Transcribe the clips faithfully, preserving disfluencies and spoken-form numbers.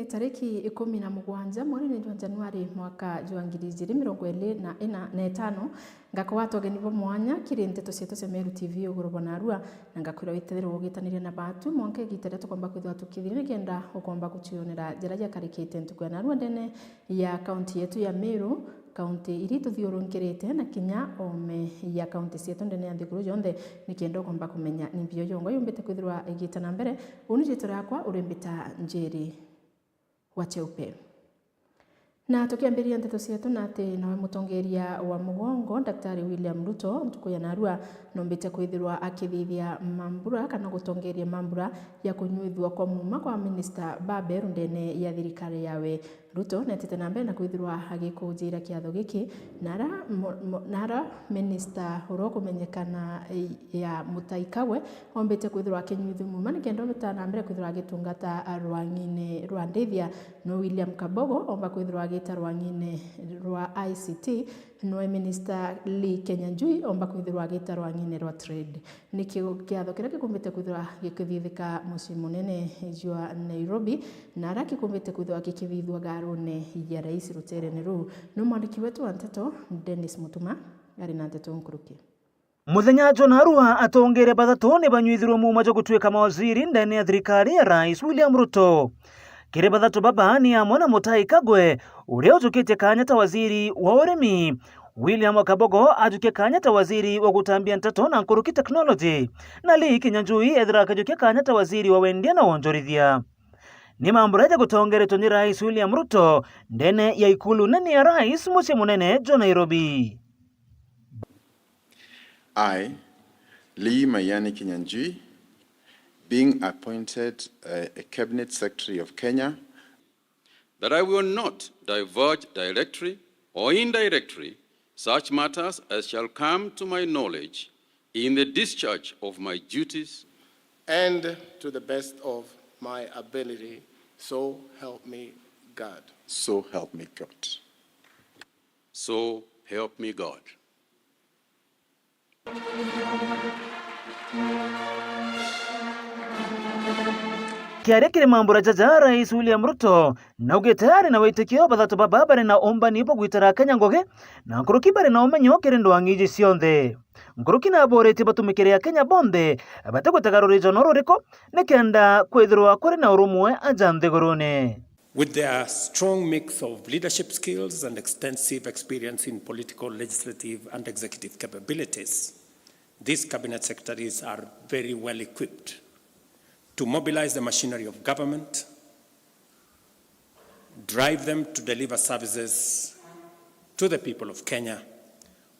Tariki ikumi na mugwanja mweri-ini jwa Januari mwaka jwa ngiri ijiri mirongo iri na ina na itano, ngakwata ugeni bwa mwanya kiri nteto cietu cia Meru T V uguru bwa narua, na ngakwira witethire ugitaniria na batu mwanka igita riria tukomba kwithirwa tukithiri nikenda ukomba gucionera jaria jakarikite ntuku ya narua ndene ya kaunti yetu ya Meru, kaunti iria tuthiurunkirite na kinya ome ya kaunti cietu ndene ya nthiguru yonthe, nikenda ukomba kumenya ni mbio yongwa yumbite kwithirwa igita na mbere. Uni riitwa riakwa uri mbita Njeri wa Cheupe. Na tukiambiria nteto cietu na ati nawe mutongeria wa mugongo, Daktari William Ruto, ntuku ya narua, nombite kwithirwa akithithia mambura kana gutongeria mambura ya kunyuithua kwa muuma kwa minista babe rundene ya thirikari yawe. Ruto netite na mbere na kwithirwa agikujira kiatho giki, na ara mo-, mo-, na ara minista uria ukumenyekana, eh, ya Mutahi Kagwe, ombite kwithirwa akinyuithua muuma nikenda umbita na mbere kwithirwa agitungata rwang'ine rwa ndithia. No William Kabogo omba kwithirwa agita rwang'ine rwa I C T, noe minista Lee Kinyanjui omba kwithirwa agita rwang'ine rwa trade. Ni kigo-, kiatho kiria gikumbite kwithirwa gikithithika mucii munene jwa Nairobi, na aria gikumbite kwithirwa gikithithua garune ya rais ruterene ruu. No mwandiki wetu wa nteto Dennis Mutuma ari na nteto nkuruki. Muthenya jwa narua, atongeria bathatu ni banyuithirwe muuma jwa gutuika mawaziri ndene ya thirikari ya Rais William Ruto. Kiri bathatu baba ni amwe na Mutahi Kagwe, uria ujukitie kanya ta waziri wa urimi, William Kabogo ajukia kanya ta waziri wa gutambia nteto na nkuruki technology, na Lee Kinyanjui ethira akajukia kanya ta waziri wa wendia na wonjorithia. Ni mambura jagutongeretwe ni Rais William Ruto ndene ya ikulu nene ya Rais, mucii munene jwa Nairobi. I, Lee Maiyane Kinyanjui, being appointed, uh, a Cabinet Secretary of Kenya, that I will not divulge directly or indirectly such matters as shall come to my knowledge in the discharge of my duties. And to the best of my ability, so help me God. So help me God. So help me God. Kiaria kiri mambura jaja, Rais William Ruto naugite ari na witikio bathatu baba bari na umbani bwa gwitira Kenya ngugi, na nkuruki bari na umenyo kiri ndwang'i iji cionthe. Nkuruki naburitie batumikire Akenya bonthe batigutega rurijo no ruriku, nikenda kwithirwa kuri na urumwe aja nthigurune. With their strong mix of leadership skills and extensive experience in political, legislative, and executive capabilities, these cabinet secretaries are very well equipped to mobilize the machinery of government, drive them to deliver services to the people of Kenya,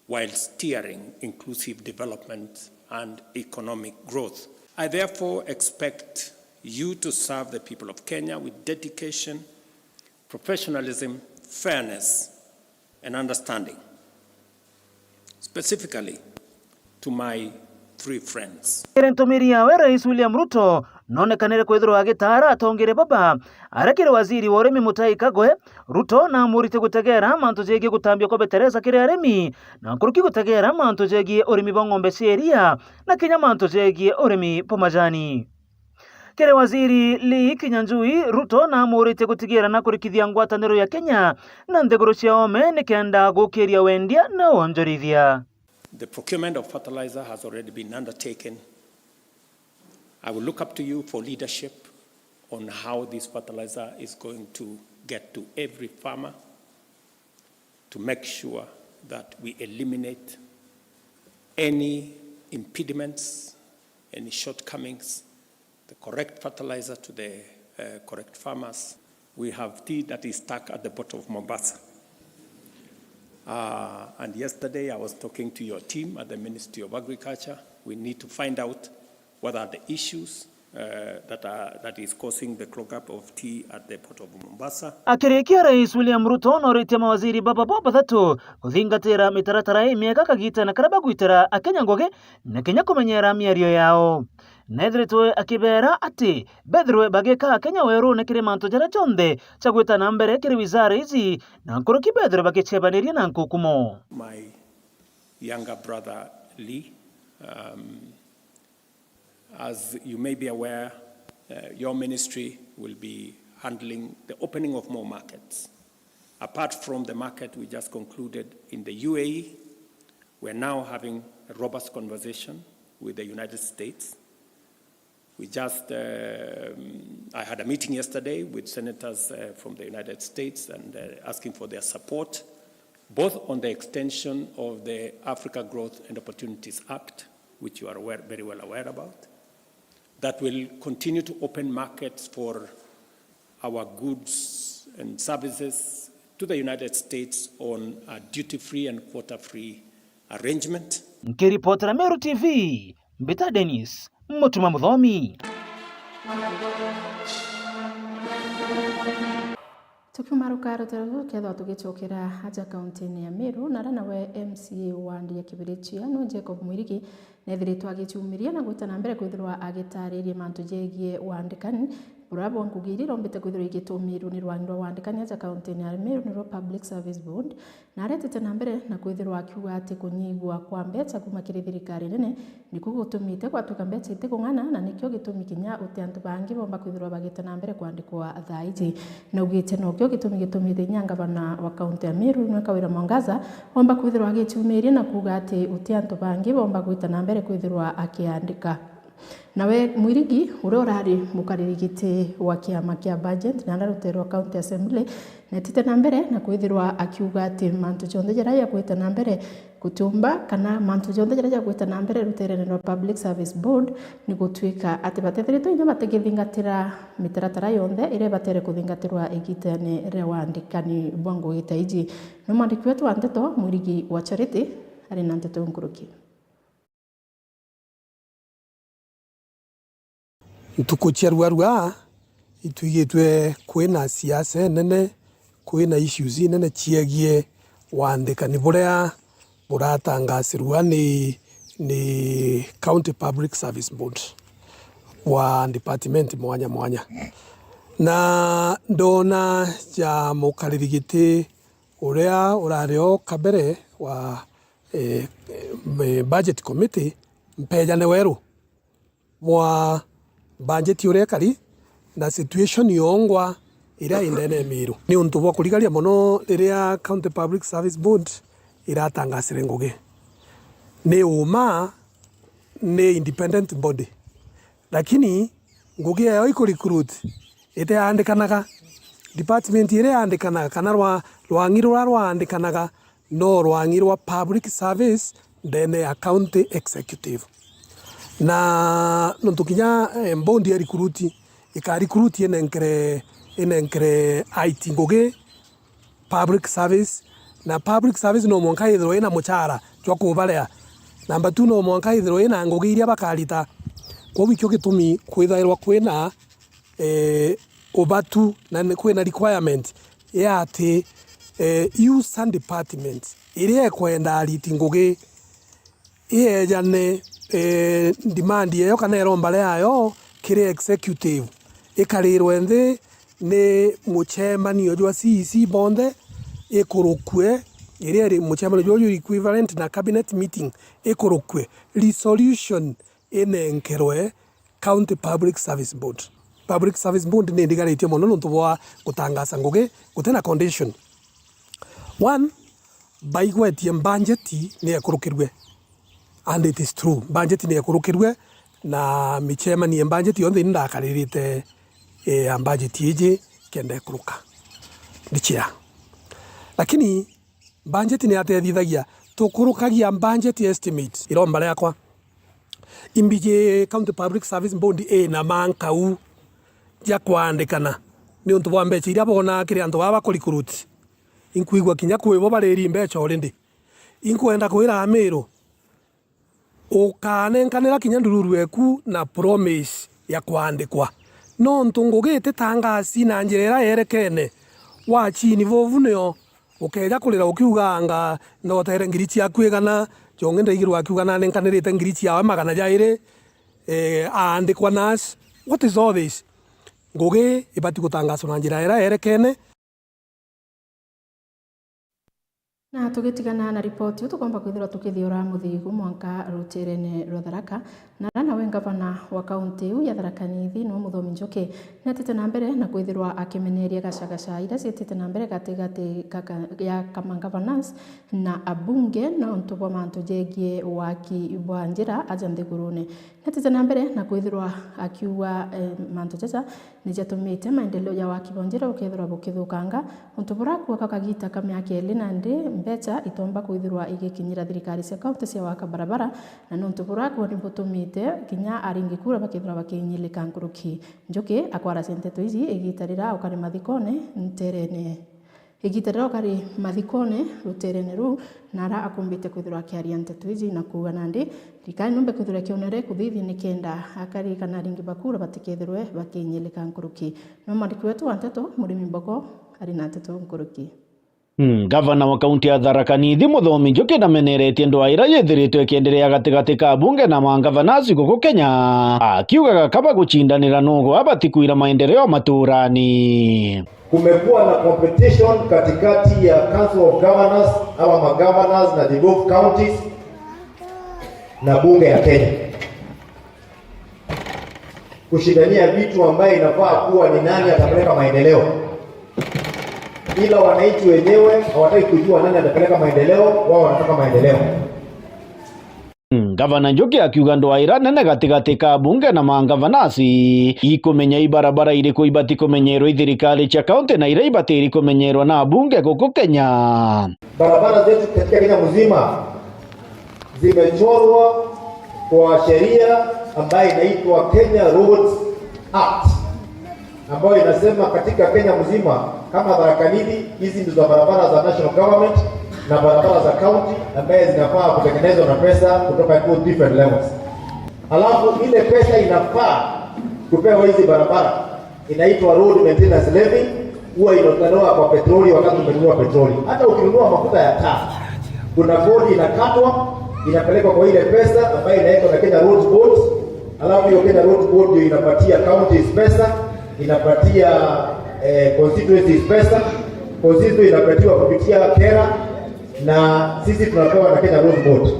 while steering inclusive development and economic growth. I therefore expect you to serve the people of Kenya with dedication, professionalism, fairness, and understanding. Specifically to my three friends. Kiri ntumiri yawe, Rais William Ruto nonekanire kwithirwa agitaara atongeria baba, aria kiri waziri wa urimi Mutahi Kagwe, Ruto namuritie gutegeera mantu jegie gutambia kwa betereza kiri arimi, na nkuruki gutegeera mantu jegie urimi bwa ng'ombe cia iria, na kinya mantu jegie urimi bwa majani. Kiri waziri Lee Kinyanjui, Ruto namuritie gutigiira na kurikithia ngwataniro ya Kenya na nthiguru cia oome nikenda gukiria wendia na wonjorithia. The procurement of fertilizer has already been undertaken. I will look up to you for leadership on how this fertilizer is going to get to every farmer, to make sure that we eliminate any impediments, any shortcomings, the correct fertilizer to the, uh, correct farmers. We have tea that is stuck at the port of Mombasa. Uh, and yesterday I was talking to your team at the Ministry of Agriculture. We need to find out what are the issues, uh, that are, that is causing the clog up of tea at the port of Mombasa. Akirikia, Rais William Ruto noritie mawaziri baba bo bathatu kuthingatira mitaratara imiega kagitene karia bagwitira Akenya ngugi na kinya kumenyera miario yao. Nethiritwe akibeera ati bethirwe bagika Akenya werune kiri mantu jaria jonthe ja gwita na mbere kiri wizara iji, na nkuruki bethirwe bagicebaniria na nkukumo. My younger brother Lee, um, as you may be aware, uh, your ministry will be handling the opening of more markets. Apart from the market we just concluded in the U A E, we're now having a robust conversation with the United States. We just, um, I had a meeting yesterday with senators, uh, from the United States and, uh, asking for their support, both on the extension of the Africa Growth and Opportunities Act, which you are aware, very well aware about, that will continue to open markets for our goods and services to the United States on a duty-free and quota-free arrangement. Nkiripotera Meru T V, mbita Dennis Mutuma Muthomi. Tukiumaruka rutaro ruu, kethwa tugicokera aja kauntine ya Meru, na aria nawe M C A wa ward ya Kibirichia, nu Jacob Mwirigi, neethiritwe agiciumiria na gwita na mbere kwithirwa agitaariria mantu jegie wandikani, buria bwa ngugi iria irombite kwithirwa igitumirwa ni rwang'i rwa wandikani aja kauntine ya Meru, nirwo Public Service Board, na aretete na mbere na kwithirwa akiuga ati kunyigua kwa mbeca kuuma kiri thirikari nene niku gutumite gwatuika mbeca itikung'ana, na nikio gitumi kinya uti antu bangi bomba kwithirwa bagite na mbere kwandikwa thaa iji. Naugite nokio gitumi gitumite kinya ngavana wa kaunti ya Meru, nwe Kawira Mwangaza, omba kwithirwa agiciumiria na kuuga ati uti antu bangi bomba gwita na mbere kwithirwa akiandika. Nawe Mwirigi, uria urari mukariri giti wa kiama kia budget na aria rutere rwa County Assembly, neetite na mbere na kwithirwa akiuga ati mantu jonthe jaria jagwita na mbere gutiumba, kana mantu jonthe jaria jagwita na mbere ruterene rwa Public Service Board ni gutuika ati batethiritwe inya batigithingatira mitaratara yonthe iria ibatere kuthingatirwa igitene ria wandikani bwa ngugi ta iji. Ni mwandiki wetu wa nteto, Mwirigi wa Charity, ari na nteto nkuruki. Ntuku cia ruarua itwigitwe kwina siasa inene, kwina issues inene ciegie wandikani buria buratangasirua ni, ni County Public Service Board wa department mwanya mwanya. Na ndona ja mukariri giti uria urari o kabere wa, eh, eh, budget committee, Mpejane Weru, bwa budget uria ikari na situation yongwa iria i ndene ya Meru. Ni untu bwa kurigaria mono riria County Public Service Board iratangasire ngugi. Ni uma ni independent body, lakini ngugi yayo iku recruit itiandikanaga. Department iria yandikanaga kana rwa-, rwang'i ruria rwaandikanaga no rwang'i rwa public service ndene ya county executive. Na nontu kinya, eh, board ya recruit ika recruit inenkere, inenkere I T ngugi, public service, na public service no mwanka ithirwe ina muchara jwa kubarea. Number two, no mwanka ithirwe ina ngugi iria bakarita. Kwou ikio gitumi kwithairwa kwina, eh, ubatu na ni-, kwina requirement ya ati, eh, user department iria ikwenda ariti ngugi iejane, eh, demand yeyo kana iromba riayo kiri executive, ikarirwe nthi ni muchemanio jwa C E C bonthe, ikurukue, iria iri muchemanio jwa jwa equivalent na cabinet meeting, ikurukue, resolution inenkerwe County Public Service Board. Public Service Board ni ndigaritie mono nontu bwa gutangasa ngugi gutina condition. One, baigwetie budget ni ekurukirue. And it is true. Budget ni ekurukirue, na michemanio ya budget yonthe ni ndakaririte, eh, ya budget iji kenda ekuruka. Ndi chair. Lakini budget ni atethithagia, tukurukagia budget estimate. Iromba riakwa, imbiji County Public Service Board ina mankau ja kwandikana niuntu bwa mbeca iria bonaa kiri antu baa bakurikuruti. Inkwigua kinya kwi bo bariri mbeca already. Inkwenda kwira Amiru, ukanenkanira kinya ndururu eku na promise ya kwandikwa. Nontu ngugi ititangasi na njira iria yerekene. Wa chini vovu nio ukeja kurira ukiuga, anga notere ngiri ciaku igana, jongi ndaigirwa akiuga nanenkanirite ngiri ciawe magana jairi, eh, aandikwa nurse. What is all this? Ngugi ibati gutangaswa na njira iria yerekene. Na tugitigana na ripoti iu, tukomba kwithirwa tukithiura muthigu mwanka ruterene rwa Tharaka, na ara nawe ngavana wa kaunti iu ya Tharaka Nithi, niwe Muthomi Njuki, niatite na mbere na kwithirwa akimenyeria gacagaca iria ciitite na mbere gatigati ga ka-, ya kamangavanas na abunge nontu bwa mantu jegie waki bwa njira aja nthigurune. Niatite na mbere na kwithirwa akiuga, eh, mantu jaja ni jatumite maendeleo ja waki bwa njira bukethirwa bukithukanga, untu burakua ka kagita ka miaka iiri, nandi mbecha itomba kwithirwa igikinyira thirikari cia kaunti cia waka barabara, na ni untu burakua ni butumite kinya aringi kura bakethirwa bakinyilika nkuruki. Njuki akwaracia nteto iji igita riria ukari mathikone nterene. Igita riria ukari mathikone ruterene ruu, na ara akumbite kwithirwa akiaria nteto iji na kuuga nandi, thirikari niumbe kwithirwa ikionere kuthithia nikenda akari kana aringi ba kura batikethirwe bakinyilika nkuruki. No mwandiki wetu wa nteto, Murimi Mbogo, ari na nteto nkuruki. Mm, gavana wa kaunti ya Tharaka Nithi, Muthomi Njuki, nameneretie ndwaa iria yithiritwe ikienderea gatigati ka abunge na mangavana acio guku Kenya, akiugaga kaba gucindanira nugu abati kwira maendeleo maturani. Kumekuwa na competition katikati ya Council of Governors ama magovernors na devolved counties na bunge ya Kenya, kushindania vitu ambaye inafaa kuwa ni nani atapeleka maendeleo, ila wananchi wenyewe hawataki kujua nani atapeleka maendeleo, wao wanataka maendeleo. Ngavana Njuki akiuga ndwaa iria nene gatigati ka abunge na mangavanasi ikumenya i barabara iriku ibati kumenyerwa i thirikari cia kaunti na iria ibatiri kumenyerwa na abunge guku Kenya. Barabara zetu katika Kenya mzima zimechorwa kwa sheria ambayo inaitwa Kenya Roads Act, ambayo inasema katika Kenya mzima, kama Tharaka Nithi, hizi ndizo barabara za national government na barabara za county ambaye zinafaa kutengenezwa na pesa kutoka two different levels. Alafu ile pesa inafaa kupewa hizi barabara inaitwa road maintenance levy, huwa inatolewa kwa petroli wakati umenunua petroli. Hata ukinunua mafuta ya taa, kuna kodi inakatwa, inapelekwa kwa ile pesa ambayo inaitwa na Kenya Roads Board, alafu hiyo Kenya Roads Board ndio inapatia counties pesa, inapatia, eh, constituencies pesa, constituency inapatiwa kupitia KeRRA, na sisi tunapewa na Kenya Roads Board.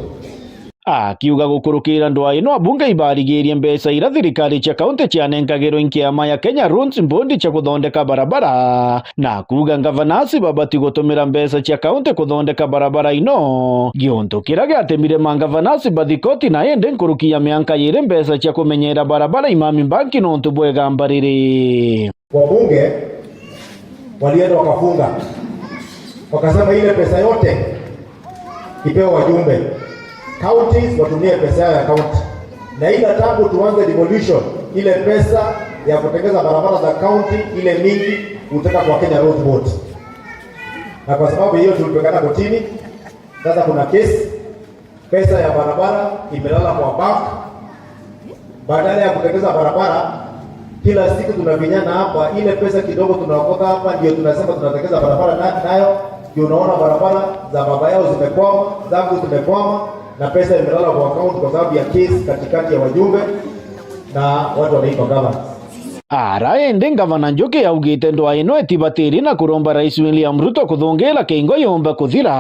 Akiuga gukurukira ndwaa ino, abunge ibarigirie mbeca iria thirikari cia kaunti cianenkagirwa i nkiama ya Kenya Roads Board cia kuthondeka barabara, na kuuga ngavanasi babati gutumira mbeca cia kaunti kuthondeka barabara ino, giuntu kiria giatemire mangavanasi bathi koti na indi nkuruki ya mianka yiri mbeca cia kumenyera barabara imami mbanki nontu bwa igamba riri. Wabunge walienda wakafunga, wakasema ile pesa yote ipewe wajumbe, counties watumie pesa yao ya county, na ila tangu tuanze devolution, ile pesa ya kutengeza barabara za county ile mingi utaka kwa Kenya Roads Board, na kwa sababu hiyo tulipelekana kotini. Sasa kuna kesi, pesa ya barabara imelala kwa bank. Badala ya kutengeza barabara, kila siku tunafinyana hapa, ile pesa kidogo tunaokota hapa ndio tunasema tunatengeza barabara na-, nayo. Ndio unaona barabara za baba yao zimekwama, zangu zimekwama, na pesa imelala kwa account kwa sababu ya case katikati ya wajumbe na watu wanaitwa governors. Ara indi ngavana Njuki augite ndwaa ino itibatiri na kuromba Rais William Ruto kuthungira kingo yumba kuthira.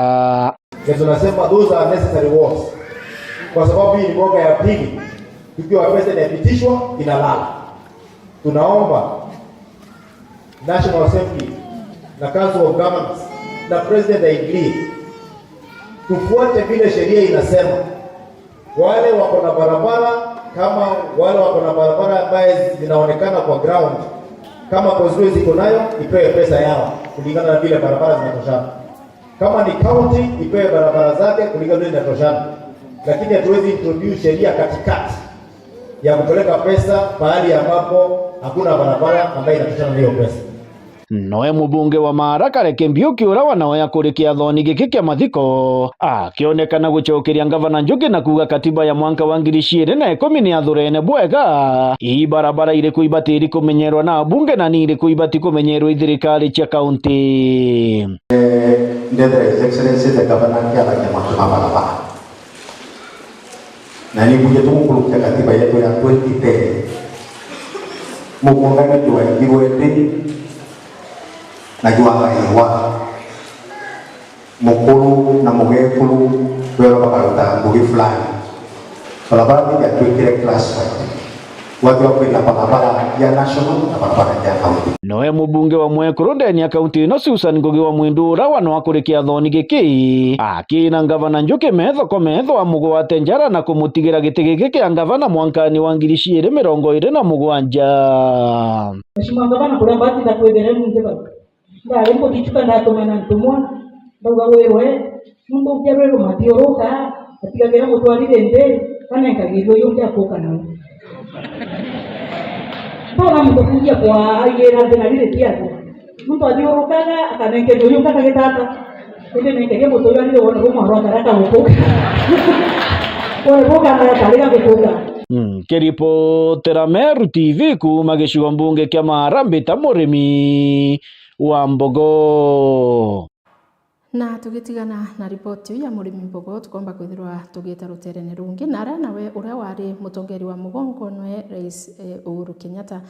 Na tunasema those are necessary wars. Kwa sababu hii ni mwaka ya pili tukiwa pesa inapitishwa inalala. Tunaomba National Assembly na Council of Governors na President aingilie, tufuate vile sheria inasema. Wale wako na barabara, kama wale wako na barabara ambaye zinaonekana kwa ground, kama constituency iko nayo, ipewe pesa yao kulingana na vile barabara zinatoshana. Kama ni county, ipewe barabara zake kulingana vile inatoshana. Lakini hatuwezi introduce sheria katikati ya kupeleka pesa pahali ambapo hakuna barabara ambayo inatoshana na hiyo pesa. Noe mubunge wa Maara Kareke Mbiuki, uria wa nawe akuri kiathoni giki kia mathiko, akionekana gucokeria ngavana Njuki na kuuga katiba ya mwanka wa ngiri ciiri na ikumi ni athurene bwega i barabara iriku ibatiri kumenyerwa na abunge na ni iriku ibati kumenyerwa i thirikari cia kaunti. Ndethera His Excellency the Governor akiaragia mantu ma barabara. Na ni mbuje tumukurukia katiba yetu ya twenty ten. Mukungani jwaigirwe ndi na jwagairwa. Mukuru na mugekuru weerwa bakaruta ngugi fulani. Barabara nijatwikire classified. Gwathiwa kwina barabara ya national na barabara ya county. Noe mubunge wa mwekuru ndeni ya kaunti ino Susan Ngugi wa Mwindu ura wanwa kurikia thoni giki, akina ngavana Njuki metho kwa metho amugwate njara na kumutigira giti giki kia ngavana mwankani wa ngiri ciiri mirongo iri na mugwanja. Mheshimiwa Ngavana, kuria mbatitha kwithira ni nthi bau. Ndari mbuthi chuka ndatumana ntumwa, ndauga, "Wirwe, nundu ukia rweru mathiuruka, atigagira mutwarire nthi, kana nkagirwe yungi akuka nau." Ndona muntu kuuria kwa aigira nthi na riri ti atia. Muntu athiurukaga, akanenkeria uyu ungata gitata. Indi nenkeria muturia riri wone rumwe rwa karaka gukuka. Wone rukana karika gukuka. Mm, kiripotera Meru T V kuuma gicigo mbunge kia Maara, mbita Murimi wa Mbogo. Na tugitigana na ripoti iu ya Murimi Mbogo, tukomba kwithirwa tugita ruterene rungi, na aria nawe uria wari mutongeri wa mugongo nwe Rais, eh, Uhuru Kenyatta.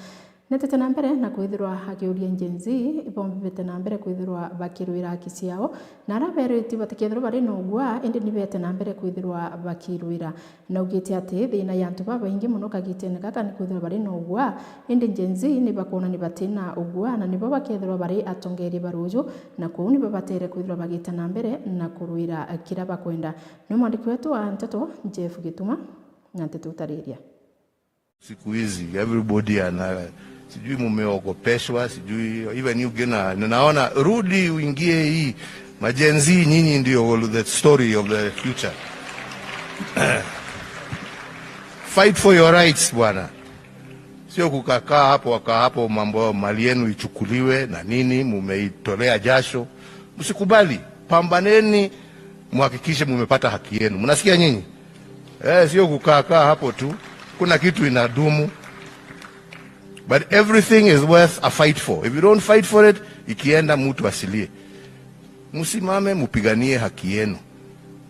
Netete na mbere na kwithirwa akiuria Gen Z, bombite na mbere kwithirwa bakirwira haki ciao, na aria beriti batikethirwa bari na ugwa, indi ni bete na mbere kwithirwa bakirwira. Naugite ati thina ya antu babaingi mono kagitene gaka ni kwithirwa bari na ugwa, indi Gen Z ni bakwona ni bati na ugwa, na nibo bakethirwa bari atongeria ba ruuju, na kwou nibo batere kwithirwa bagita na mbere na kurwira kiria bakwenda. Ni mwandiki wetu wa nteto, Jeff Gituma, na nteto utariria. Siku hizi everybody ana, sijui mumeogopeshwa, sijui even you gina, naona rudi uingie hii. Ma Gen Z, nyinyi ndio the story of the future. Fight for your rights bwana, sio kukakaa hapo, wakaa hapo mambo mali yenu ichukuliwe na nini, mumeitolea jasho. Msikubali, pambaneni, muhakikishe mumepata haki yenu. Mnasikia nyinyi? Eh, sio kukaa kaa hapo tu. Kuna kitu inadumu. But everything is worth a fight for. If you don't fight for it, ikienda mtu asilie. Msimame, mupiganie haki yenu.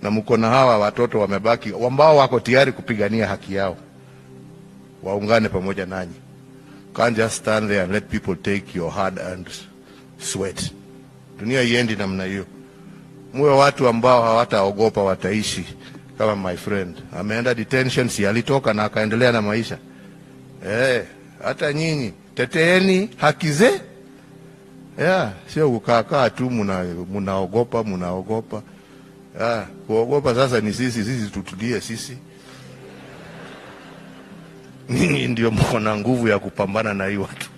Na mko na hawa watoto wamebaki, ambao wako tayari kupigania haki yao. Waungane pamoja nanyi. Can't just stand there and let people take your hard-earned sweat. Dunia iendi namna hiyo. Muwe watu ambao hawataogopa, wataishi. Kama my friend ameenda detention, si alitoka na akaendelea na maisha? Eh, hata nyinyi teteeni haki ze, yeah, sio kukaa kaa tu muna-, munaogopa, munaogopa. Ah, kuogopa sasa ni sisi, sisi tutulie sisi. Nyinyi ndio mko na nguvu ya kupambana na hii watu.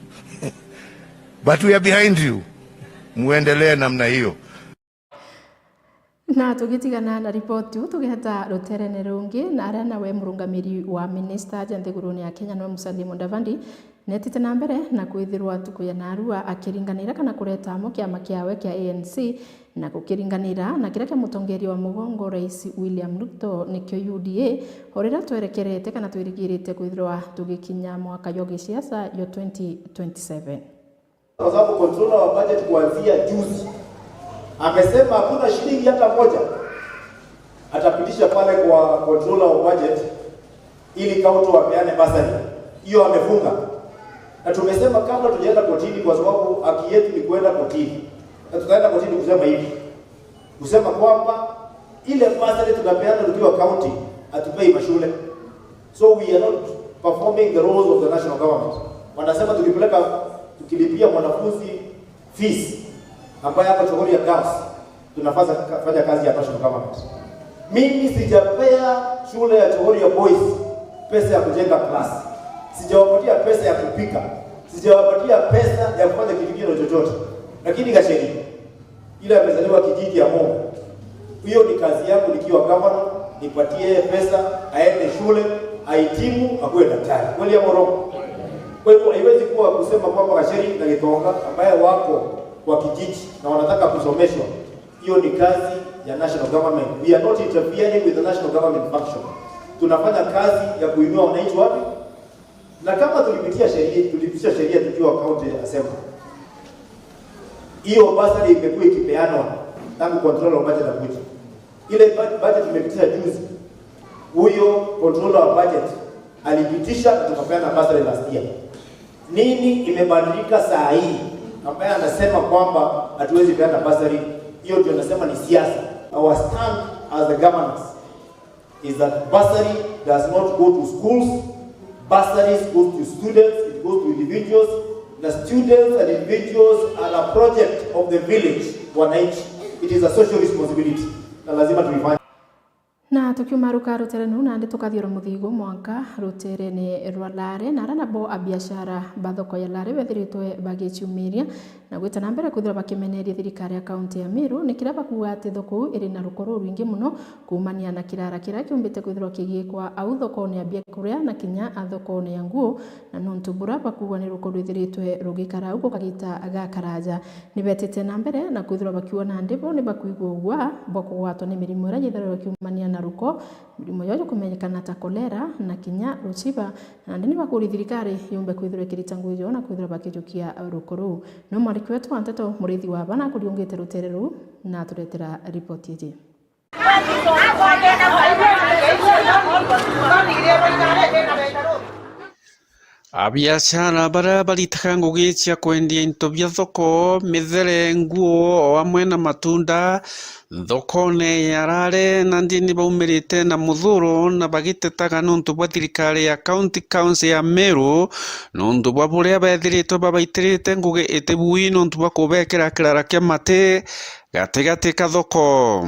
But we are behind you. Muendelee namna hiyo. Na tugitigana na ripoti iu, tugeta ruterene rungi, na aria nawe murungamiri wa minista ja nthigurune ya Kenya, niwe Musalia Mudavadi, netite na mbere na kwithirwa ntuku ya narua akiringanira kana kureta amo kiama kiawe kia A N C, na gukiringanira na kiria kia mutongeria wa mugongo Rais William Ruto, nikio U D A, o riria twerekerete kana twirigirite kwithirwa tugikinya mwaka jwa gisiasa jwa twenty twenty-seven. Kwa sababu controller wa budget kuanzia juzi amesema hakuna shilingi hata moja atapitisha pale kwa controller wa budget ili kaunti wapeane bursary. Hiyo amefunga. Na tumesema kabla tujaenda kotini, kwa sababu haki yetu ni kuenda kotini. Na tutaenda kotini kusema hivi, kusema kwamba ile bursary tunapeana tukiwa county, hatupei mashule. So we are not performing the roles of the national government. Wanasema tukipeleka, tukilipia mwanafunzi fees ambaye ako Chogoria Girls, tunafanya ka-, fanya kazi ya national government. Mimi sijapea shule ya Chogoria Boys pesa ya kujenga class. Sijawapatia pesa ya kupika. Sijawapatia pesa ya kufanya kitu kingine chochote. Lakini Gacheri, ile amezaliwa kijiji ya Mungu, hiyo ni kazi yangu nikiwa gavana, nipatie yeye pesa, aende shule, ahitimu, akuwe daktari. Kweli ama urongo? Kwa hivyo haiwezi kuwa kusema kwamba Gacheri na Gitonga ambaye wako kwa kijiji na wanataka kusomeshwa, hiyo ni kazi ya national government. We are not interfering with the national government function. Tunafanya kazi ya kuinua wananchi wapi? Na kama tulipitia sheria, tulipitisha sheria tukiwa county assembly, hiyo bursary imekuwa ikipeanwa tangu controller wa budget akuje. Ile bu-, budget tumepitisha juzi, huyo controller wa budget alipitisha na tukapeana bursary last year. Nini imebadilika saa hii ambaye anasema kwamba hatuwezi peana bursary? Hiyo ndio nasema ni siasa. Our stand as the governors is that bursary does not go to schools. Bursaries goes to students, it goes to individuals. The students and individuals are a project of the village, wananchi. It is a social responsibility. Na lazima tuifanye. Na tukiuma ruka rutere ruu, nandi tukathiura muthigu mwanka ruterene rwa Lare, na aria nabo abiashara ba thoko ya Lare bethiritwe bagiciumiria na gwita na mbere kwithirwa bakimeneria thirikari ya kaunti ya Meru, ni kiria bakuuga ati thoko iu iri na ruko rurwingi mono kuumania na kirara kiria kiumbite kwithirwa kigikwa au thokone ya biakuria na kinya thokone ya nguo, na nontu bura bakuuga ni ruko rwithiritwe rugikara au gwa kagita gakaraja. Ni betite na mbere na kwithirwa bakiuga nandi bo ni bakwigua ugwa bwa kugwatwa ni mirimo iria yithiragwa ikiumania na ruko, mirimo yo jukumenyekana ta kolera na kinya ruchiba, na nandi ni bakuuria thirikari yumbe kwithirwa ikirita ngugi jo na kwithirwa bakijukia ruko ruu. No mwandiki wetu wa nteto Muriithi wa Bana akuriungite rutere ruu na aturetera ripoti iji. Abiashara baria baritaga ngugi cia kwendia into bia thoko, mithere, nguo, o amwe na matunda thokone ya Lare, nandi ni baumirite na muthuro na bagitetaga nontu bwa thirikari ya County Council ya Meru, nontu bwa buria bethiritwe babaitirite ngugi iti bui nontu bwa kubekira kirara kia mati gatigati ka thoko.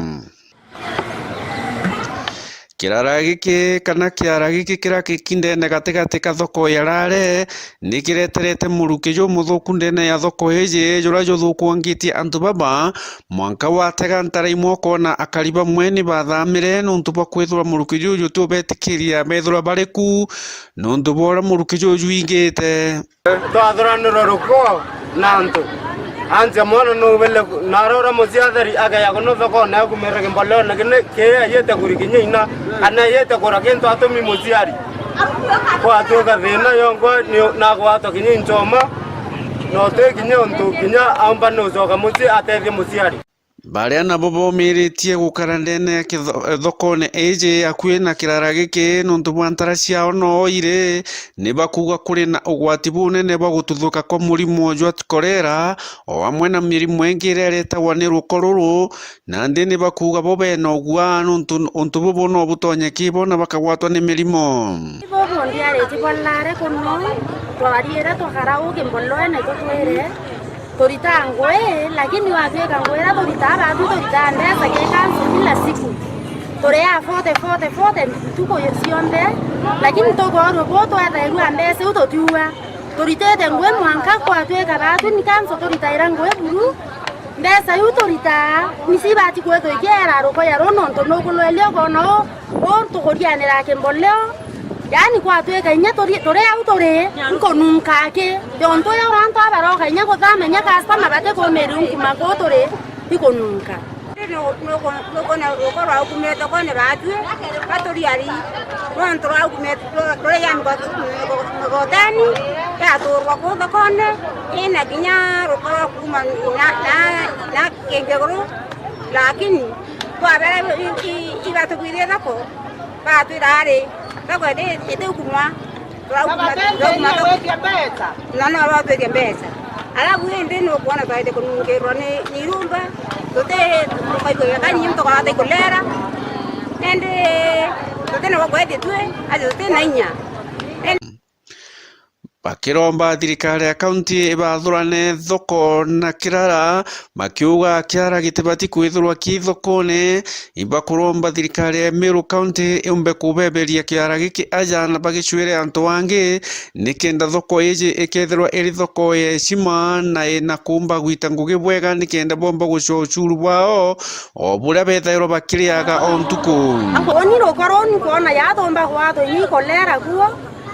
Kirara giki kana kiara giki kiria kiki ndene gatigati ka thoko ya Lare ni kireterete muruki jumuthuku ndene ya thoko iji, juria juthukuangitie antu baba. Mwanka watega ntara imwe ukoona akari bamwe ni bathamire nontu bwa kwithirwa muruki juju jutiubetikiria bethirwa bari ku nontu bwa uria muruki juju jwingite. Twathuranirwe ruko na antu. Antia mwana nubele narora muciatheri akeya kuno thokone akumirira kimboleone kine kiria yete kuri kinya ina, kana yete kura kintu atumi muciari. Kwatuika thina yonkwa ni nagwatwa kinya inchoma, na uti kinya untu kinya aumba nucoka mucii atethie muciari. Baria nabo bomiritie gukara ndene ya kitho-, thokone iji akui na kirara giki nontu bwa ntara ciao no iri, ni bakuuga kuri na ugwati bunene bwa gututhuka kwa murimo jwa kolera, o amwe na mirimo ingi iria iretagwa ni ruko ruru, nandi ni bakuuga bo bena ugua nontu untu bubu no butonyeki bo na bakagwatwa ni mirimo. Ibo bundi ariti bwa Lare kuno, twariire twakara ugi mboloene tutwire. Turitaa ngui, lakini watwika ngui iria turitaa baatu turitaa mbeca ki kanso kila siku. Turia forty, forty, forty ntuku cionthe, lakini tugoorua buu twethairua mbeca iu tutiua. Turitite ngui mwanka kwatwika baatu ni kanso turitaira ngui buru. Mbeca iu turitaa ni cibati kwithwa ikiera rukoya ruu nontu nukulwelia ukoona uu Uu tukurianira kimboleo, yaani kwatwika inya turi, turi au turi, nkununka aki. Jontu uria urantu abaroka inya kuthama inya customer batikumiria unkuma kuu turi, ikununka. Nuku-, nuku-, nukwona ruko rwa ukumite kone batwi, baturiari, rwantu rwa ukumite, rwa, ruri ya migo-, migo-, migoteni, yaturwa kuu thokone, ina kinya ruko rwa kuuma na, na, na kingiguru, lakini Twabera i-, i-, ibatugwithie thoko, batwira ari, thoko iti, iti ukumwa, turaukuma, turaukuma thoko. Na no batwitie mbeca. Alafu indi nukwona twaite kunungirwa ni, ni irumba, tuti, tukaigua wega ni muntu kwata ikulera. Indi tuti na gwa kwethia twi, ati tuti na inya. Indi Bakiromba thirikari ya kaunti ibathurane thoko na kirara, bakiuga kiara gitibati kwithirwa ki thokone. Ibakuromba thirikari ya Meru County yumbe kubeberia kiara giki aja na bagicwire antu angi, nikenda thoko iji ikethirwa iri thoko ya heshima na ina kumba gwita ngugi bwega, nikenda bomba gucua ucuru bwao o buria bethairwa bakiriaga o ntuku. Uni ruko ruu nkwona yathumba gwatwa inya ikolera kuo.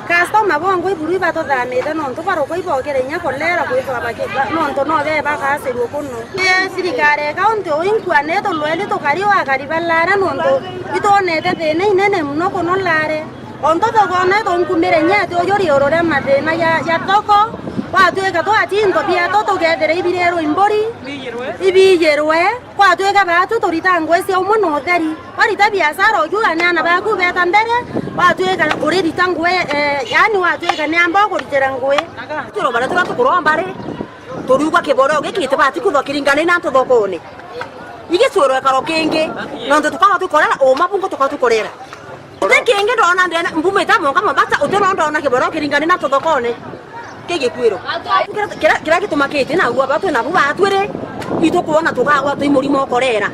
Customer bongwa iburu ibatuthamite nontu baruka ibokire inya kolera kwithwa baki-, ba-, nontu no bee bagacirua kuno. Ni thirikari ya kaunti uu inkua ni tulweli tukari o akari ba Lare nontu itwonete thina inene mono kuno Lare. Ontu tukwona itunkumire inya ati uju riuru ria mathina ya, ya thoko, gwatwika twati into bietu tukethira ibirirwe imburi, ibiyirwe. Kwatwika baatu turita ngui cia umwe na utheri. Warita biashara uju aneana baku beta mbere, watwika uririta ngui, eh, yaani watwika ni amba ukuritira ngui. Turomba na turia tukuromba ri, turiugwa kiboreo giki gitibati kuthwa kiringane na antu thokone. Igicwirwe ikaro kingi, nontu tukaba tukorera uma bungu tukaba tukorera. Uti kingi ndona ndene, mbumite monka Mombasa, uti no ndona kiboro kiringani na tuthokone. Kigikwiro. Kiria, kiria gitumakitie na ugwa batu na bu batwire, itukwona tukagwa twi murimo ukorera.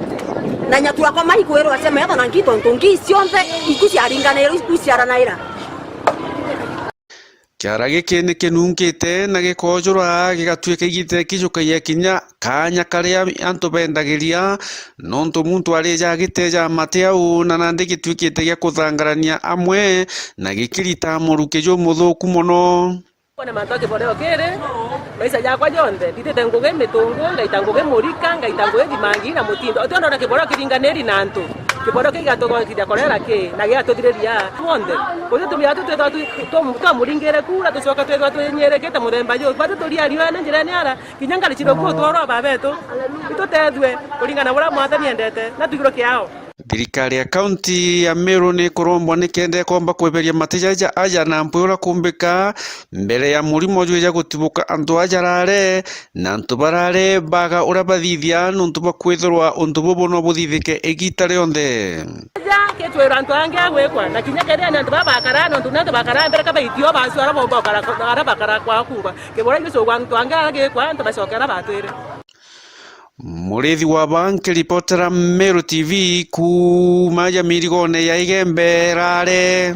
Na nyatura kwa mai kwirwa cia metho na ngi tontu ngi cionthe iku ciaringanirwe iku ciaranaira. Kiara giki ni kinunkite na gikojura, gigatuika igita kijukagia kinya kaanya karia antu bendagiria, nontu muntu arija agiteja mate au, na nandi gituikite gia kuthangarania amwe na gikirita muruki jumuthuku mono. Kwona mantu a kiboreo kiri, maisha jakwa jonthe, nditite ngugi mitungu, ngaita ngugi murika, ngaita ngugi thimangi na mutindo. Uti ndona kiboreo kiringaniri na antu. Kiboreo kii gigatugokithia korera ki, na gigatuthiriria bonthe. Guti tumia tu twithwa tu-, twa-, twamuringire kura, tucoka twithwa twinyirikite muthemba ju. Bati turia riuene njirene ara, kinya ngari cirukuu tworwa babetu. Itutethue kuringana na buria Mwathani endete, na twigirwe kiao. Thirikari ya kaunti ya Meru ni ikurombwa nikenda ikomba kweberia mati jaja aja na mpwi uria kumbika mbere ya murimo jwija gutibuka antu aja rare na antu barare baga uria bathithia nontu bwa kwithirwa untu bubu no buthithike igita rionthe. Ja kitwira antu angi agwikwa, na kinya kethira ni antu baba bakara, nontu ni antu bakara mbere ka baitio bacwara bo bakara, ara bakara kwa kuba. Kibora igicugwa antu angi agikwa, antu bacokera batwire. Murithi wa ba nkiripotera Meru T V kuuma ja mirigone ya Igembe rare.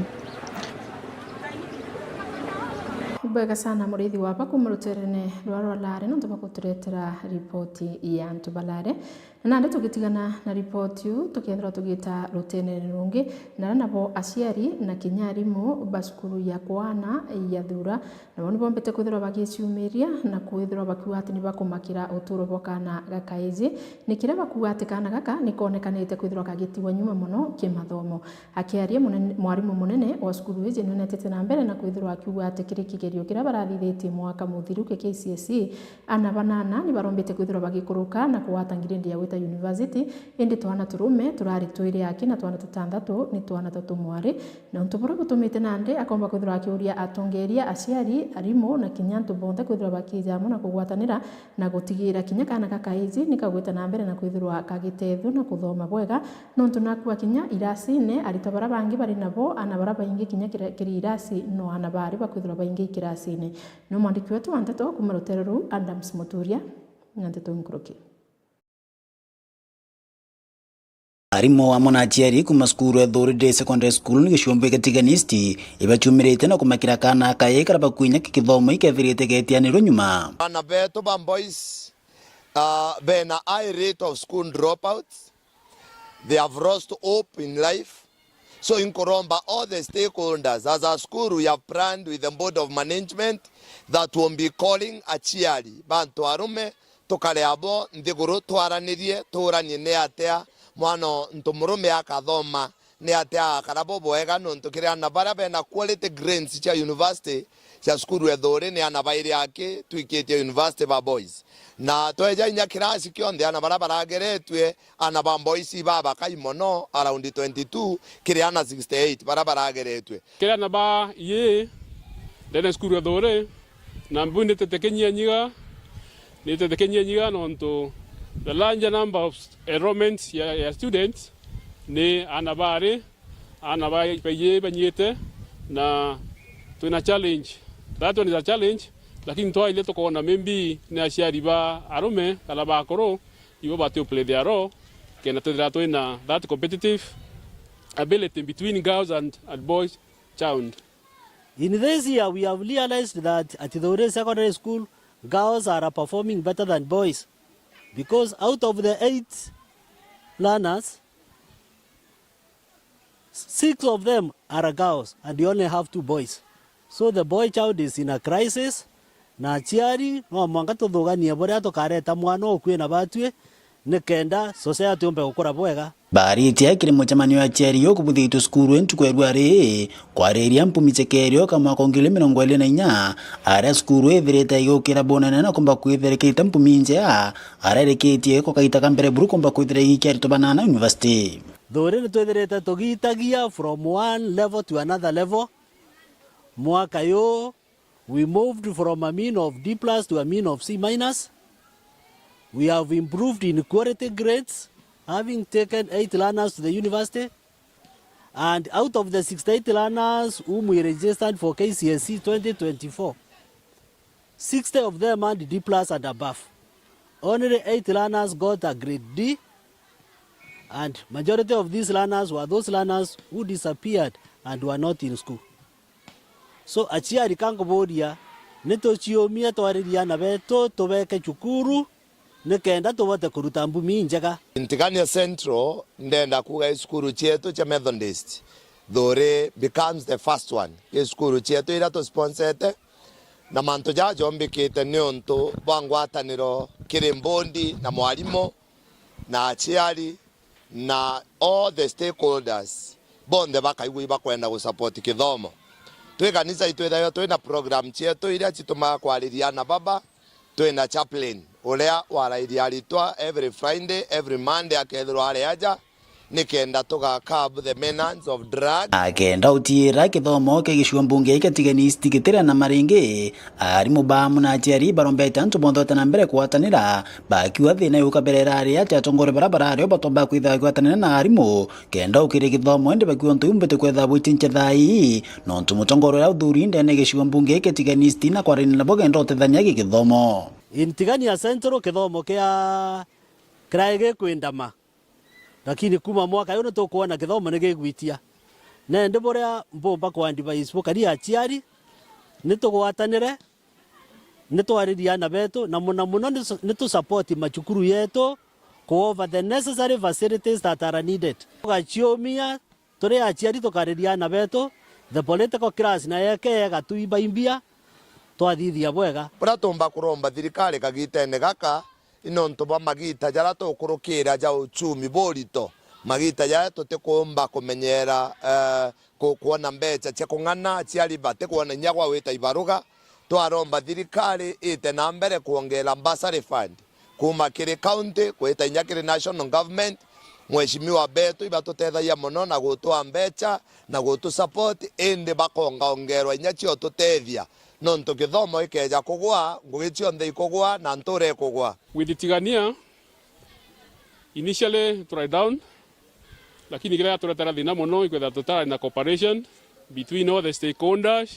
Bwega sana, Murithi wa ba kuuma ruterene rwa rwa Lare, nontu bwa guturetera ripoti ya antu ba Lare. Na nandi tugitigana na ripoti iu, tukethirwa tugita ruterene rungi, na aria nabo aciari na kinya arimu ba cukuru ya Kwana ya Thura, nabo ni bombite kwithirwa bagiciumiria na kwithirwa bakiuga ati ni bakumakira uturo bwa kaana ga kaiji. Ni kiria bakuuga ati kaana gaka ni konekanite kwithirwa kagitigwa nyuma mono kimathomo. Akiaria munene, mwarimu munene wa cukuru iji ni unetete na mbere na kwithirwa akiuga ati kiri kigerio kiria barathithitie mwaka muthiru kia K C S E, aana banana ni barombite kwithirwa bagikuruka na kugwata ngiredi ya gwita university, indi twana turume turari twiri aki na twana tutanthatu ni twana tutumwari. Na untu buria butumite nandi akomba kwithirwa akiuria atongeria, aciari, arimu na kinya antu bonthe kwithirwa bakija amwe na kugwatanira na gutigira kinya kaana ga kaiji ni kagwita na mbere na kwithirwa kagitethua na kuthoma bwega, nontu nakua kinya irasine, aritwa baria bangi bari nabo, aana baria baingi kinya kira-, kiri irasi no aana bari bakwithirwa baingi ikirasine. Ni mwandiki wetu wa nteto kuuma rutere ruu, Adams Muturia, na nteto nkuruki. Arimu amwe na aciari kuuma cukuru ya Thuri Day Secondary School ni gicumbi gia Tigania East ibacumirite na kumakira kaana kaye karia bakwinya kigithomo ikethirite getianirwe nyuma. Aana betu ba boys, ah, bena high rate of school dropouts. They have lost hope in life. So inkuromba all the stakeholders, as a school we have planned with the board of management that we'll be calling aciari bantu arume tukare abo nthiguru twaranirie, tuuranie ni atia mwana o ntu murume akathoma, ni atia agakara bubwega, nontu kiri aana baria bena quality grades cia university cia cukuru ya Thuri ni aana bairi aki twikitie university ba boys. Na tweja inya kirasi kionthe, aana baria barageretue, aana ba boys ibabakai mono, around twenty two kiri aana sixty eight baria barageretue. Kiri aana ba ii ndene cukuru ya Thuri, na mbu nitetekenyia nyiga, nitetekenyia nyiga nontu the larger number of enrollments ya, ya students ni aana bari, aana ba, baingi banyite, na twina challenge. That one is a challenge, lakini twaile tukoona maybe ni aciari ba arume kana ba akuru, ibo bati play their role, kenda twithira twina that competitive ability between girls and, and boys child. In this year, we have realized that at Thuri Secondary School, girls are performing better than boys, because out of the eight learners, six of them are girls and you only have two boys. So the boy child is in a crisis, na aciari no mwanka tuthuganie buria tukareta mwana ukui na batui, nikenda society yumbe gukura bwega. Baaritie kiri mucemanio ya aciari ukubuthitwe cukuru ntuku ya rua ri, kwariria mpumi cekerio ka mwaka wa ngiri mirongo iri na inya, aria cukuru ithirite igukira bunene na kumba kwithira ikirita mpumi njea, aria irikitie ko kaita ka mbere buru kumba kwithira igikia aritwa banana university. Thuri ni twithirite tugitagia from one level to another level. Mwaka yu, we moved from a mean of D plus to a mean of C minus. We have improved in quality grades. Having taken eight learners to the university, and out of the sixty-eight learners whom we registered for K C S E twenty twenty-four, sixty of them had D plus and above. Only eight learners got a grade D, and majority of these learners were those learners who disappeared and were not in school. So, aciari ka nkubuuria, ni tuciumie twaririe aana beetu tubeke cukuru, nikenda tubote kuruta mbumi injega. Ntigania Central, ndenda kuuga i cukuru cieetu cia Methodist, Thuuri becomes the first one. I cukuru cieetu iria tusponsete, na mantu jaa jombikite niuntu bwa ngwataniro kiri mbundi na mwarimu na aciari na all the stakeholders bonthe bakaigua ibakwenda gusupport kithomo. Twi kanisa itwithagirwa twina program cieetu iria citumaga kwariria aana baba, twina chaplain uria warairia aritwa every Friday, every Monday akethirwa ari aja, nikenda tuga curb the menace of drug. Akenda utiira kithomo kia gicigo mbunge kia Tigania East gitire na maringi, aarimu baamu na aciari barombete antu bonthe gwita na mbere kugwatanira, bakiuga thina yuka mbere irari ati atongoria baria barari o batomba kwithira bakigwatanira na aarimu kenda ukiria kithomo, indi bakiuga untu iu mbiti kwithira bwicince thaa ii, nontu mutongoria uria uthuri ndene gicigo mbunge kia Tigania East na kwaraniria nabo kenda utethania gikithomo. In Tigania Central kithomo kia kirai gikwindama. Lakini kuuma mwaka uyu ni tukwona kithomo ni gigwitia. Nendi buria mbumba ku advise bukari aciari, ni tugwatanire, ni twaririe aana beetu, na muno muno ni su-, ni tu support macukuru yeetu ku offer the necessary facilities that are needed. Tugaciumia turi aciari tukariria aana beetu, the political class nayo ikeega tuibaimbia, twathithia bwega. Buria tuumba kuromba thirikari kagitene gaka, i nontu bwa magiita jaria tukurukira ja uchumi burito, magiita jaria tutikuumba kumenyera, eh, ku-, kwona mbecha cia kung'ana, aciari batikwona inya gwa gwita ibaruga. Twaromba thirikari ite na mbere kwongera bursary fund kuuma kiri county gwita inya kiri national government. Mheshimiwa beetu ibatutethagia mono na gutwaa mbecha na gutu support, indi bakongaongerwa inya cio tutethia, nontu kithomo gikeeja kugwa, ngugi cionthe ikugwa na ntuura ikugwa. With Tigania, initially turai down, lakini kiria gaturetera thina mono ikwethira tutari na cooperation between all the stakeholders,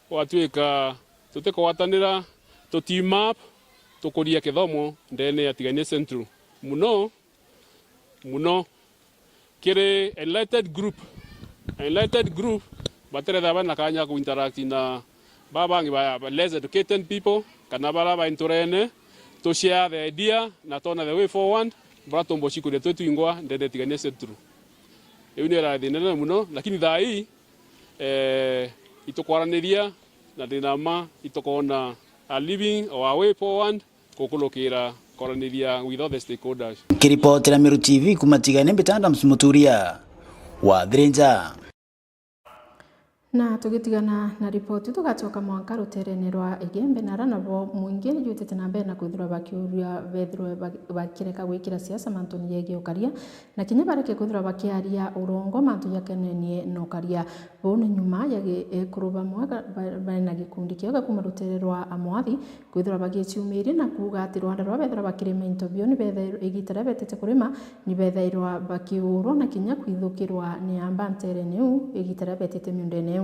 gwatuika tutikugwatanira, tu team up, tukuria kithomo ndene ya Tigania Central. Muno, muno. Kiri enlightened group. Enlightened group, batirethira bana kanya ku interact na baba bangi ba, ba less educated people, kana bara ba inturene, tu share the idea, na twona the way forward, bara tumbo cikuria twi twingwa, ndene Tigania Central. Iu ni ira thina nene muno, lakini thaa ii, eh, itukwaraniria, na ndina ma, itukona a living or a way forward, kukurukira kwaraniria with all the stakeholders. Kiripotera Meru T V kuma Tigania, mbita Adams Muturia wa Thirinja. Na tugitigana na ripoti, tugacoka mwanka ruterene rwa Igembe, na ara nabo mwingi ni jutite na mbere na kwithirwa bakiuria bethirwe ba-, bakireka gwikira siasa mantuni yegii ukaria, na kinya bareke kwithirwa bakiaria urongo mantu jakenenie na ukaria. Buu ni nyuma ya gi-, ekuru bamwe ga-, ba-, bari na gikundi kiega kuma rutere rwa Amwathi kwithirwa bagiciumiria na kuuga ati rwanda rwa bethirwa bakirima into bio ni bethairwa, igita ria betite kurima ni bethairwa bakiurwa na kinya kwithukirwa ni amba nterene iu igita ria betite miundene iu.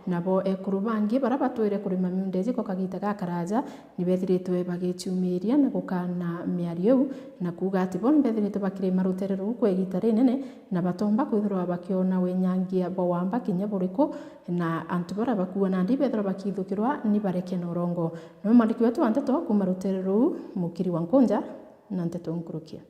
Nabo ekuru bangi bara batwire kurima miunda iji kwa kagita gakaraja ni bethiritwe bagiciumiria na gukana miario iu na kuuga ati bo ni bethiritwe bakirima rutere ruu kwa igita rinene na batomba kwithirwa bakiona wenyangia bwa wamba kinya buriku, na antu baria bakuua nandi bethirwa bakithukirwa ni bareke na urongo. Niwe mwandiki wetu wa nteto kuuma rutere ruu, Mukiri wa Nkunja, na nteto nkurukia.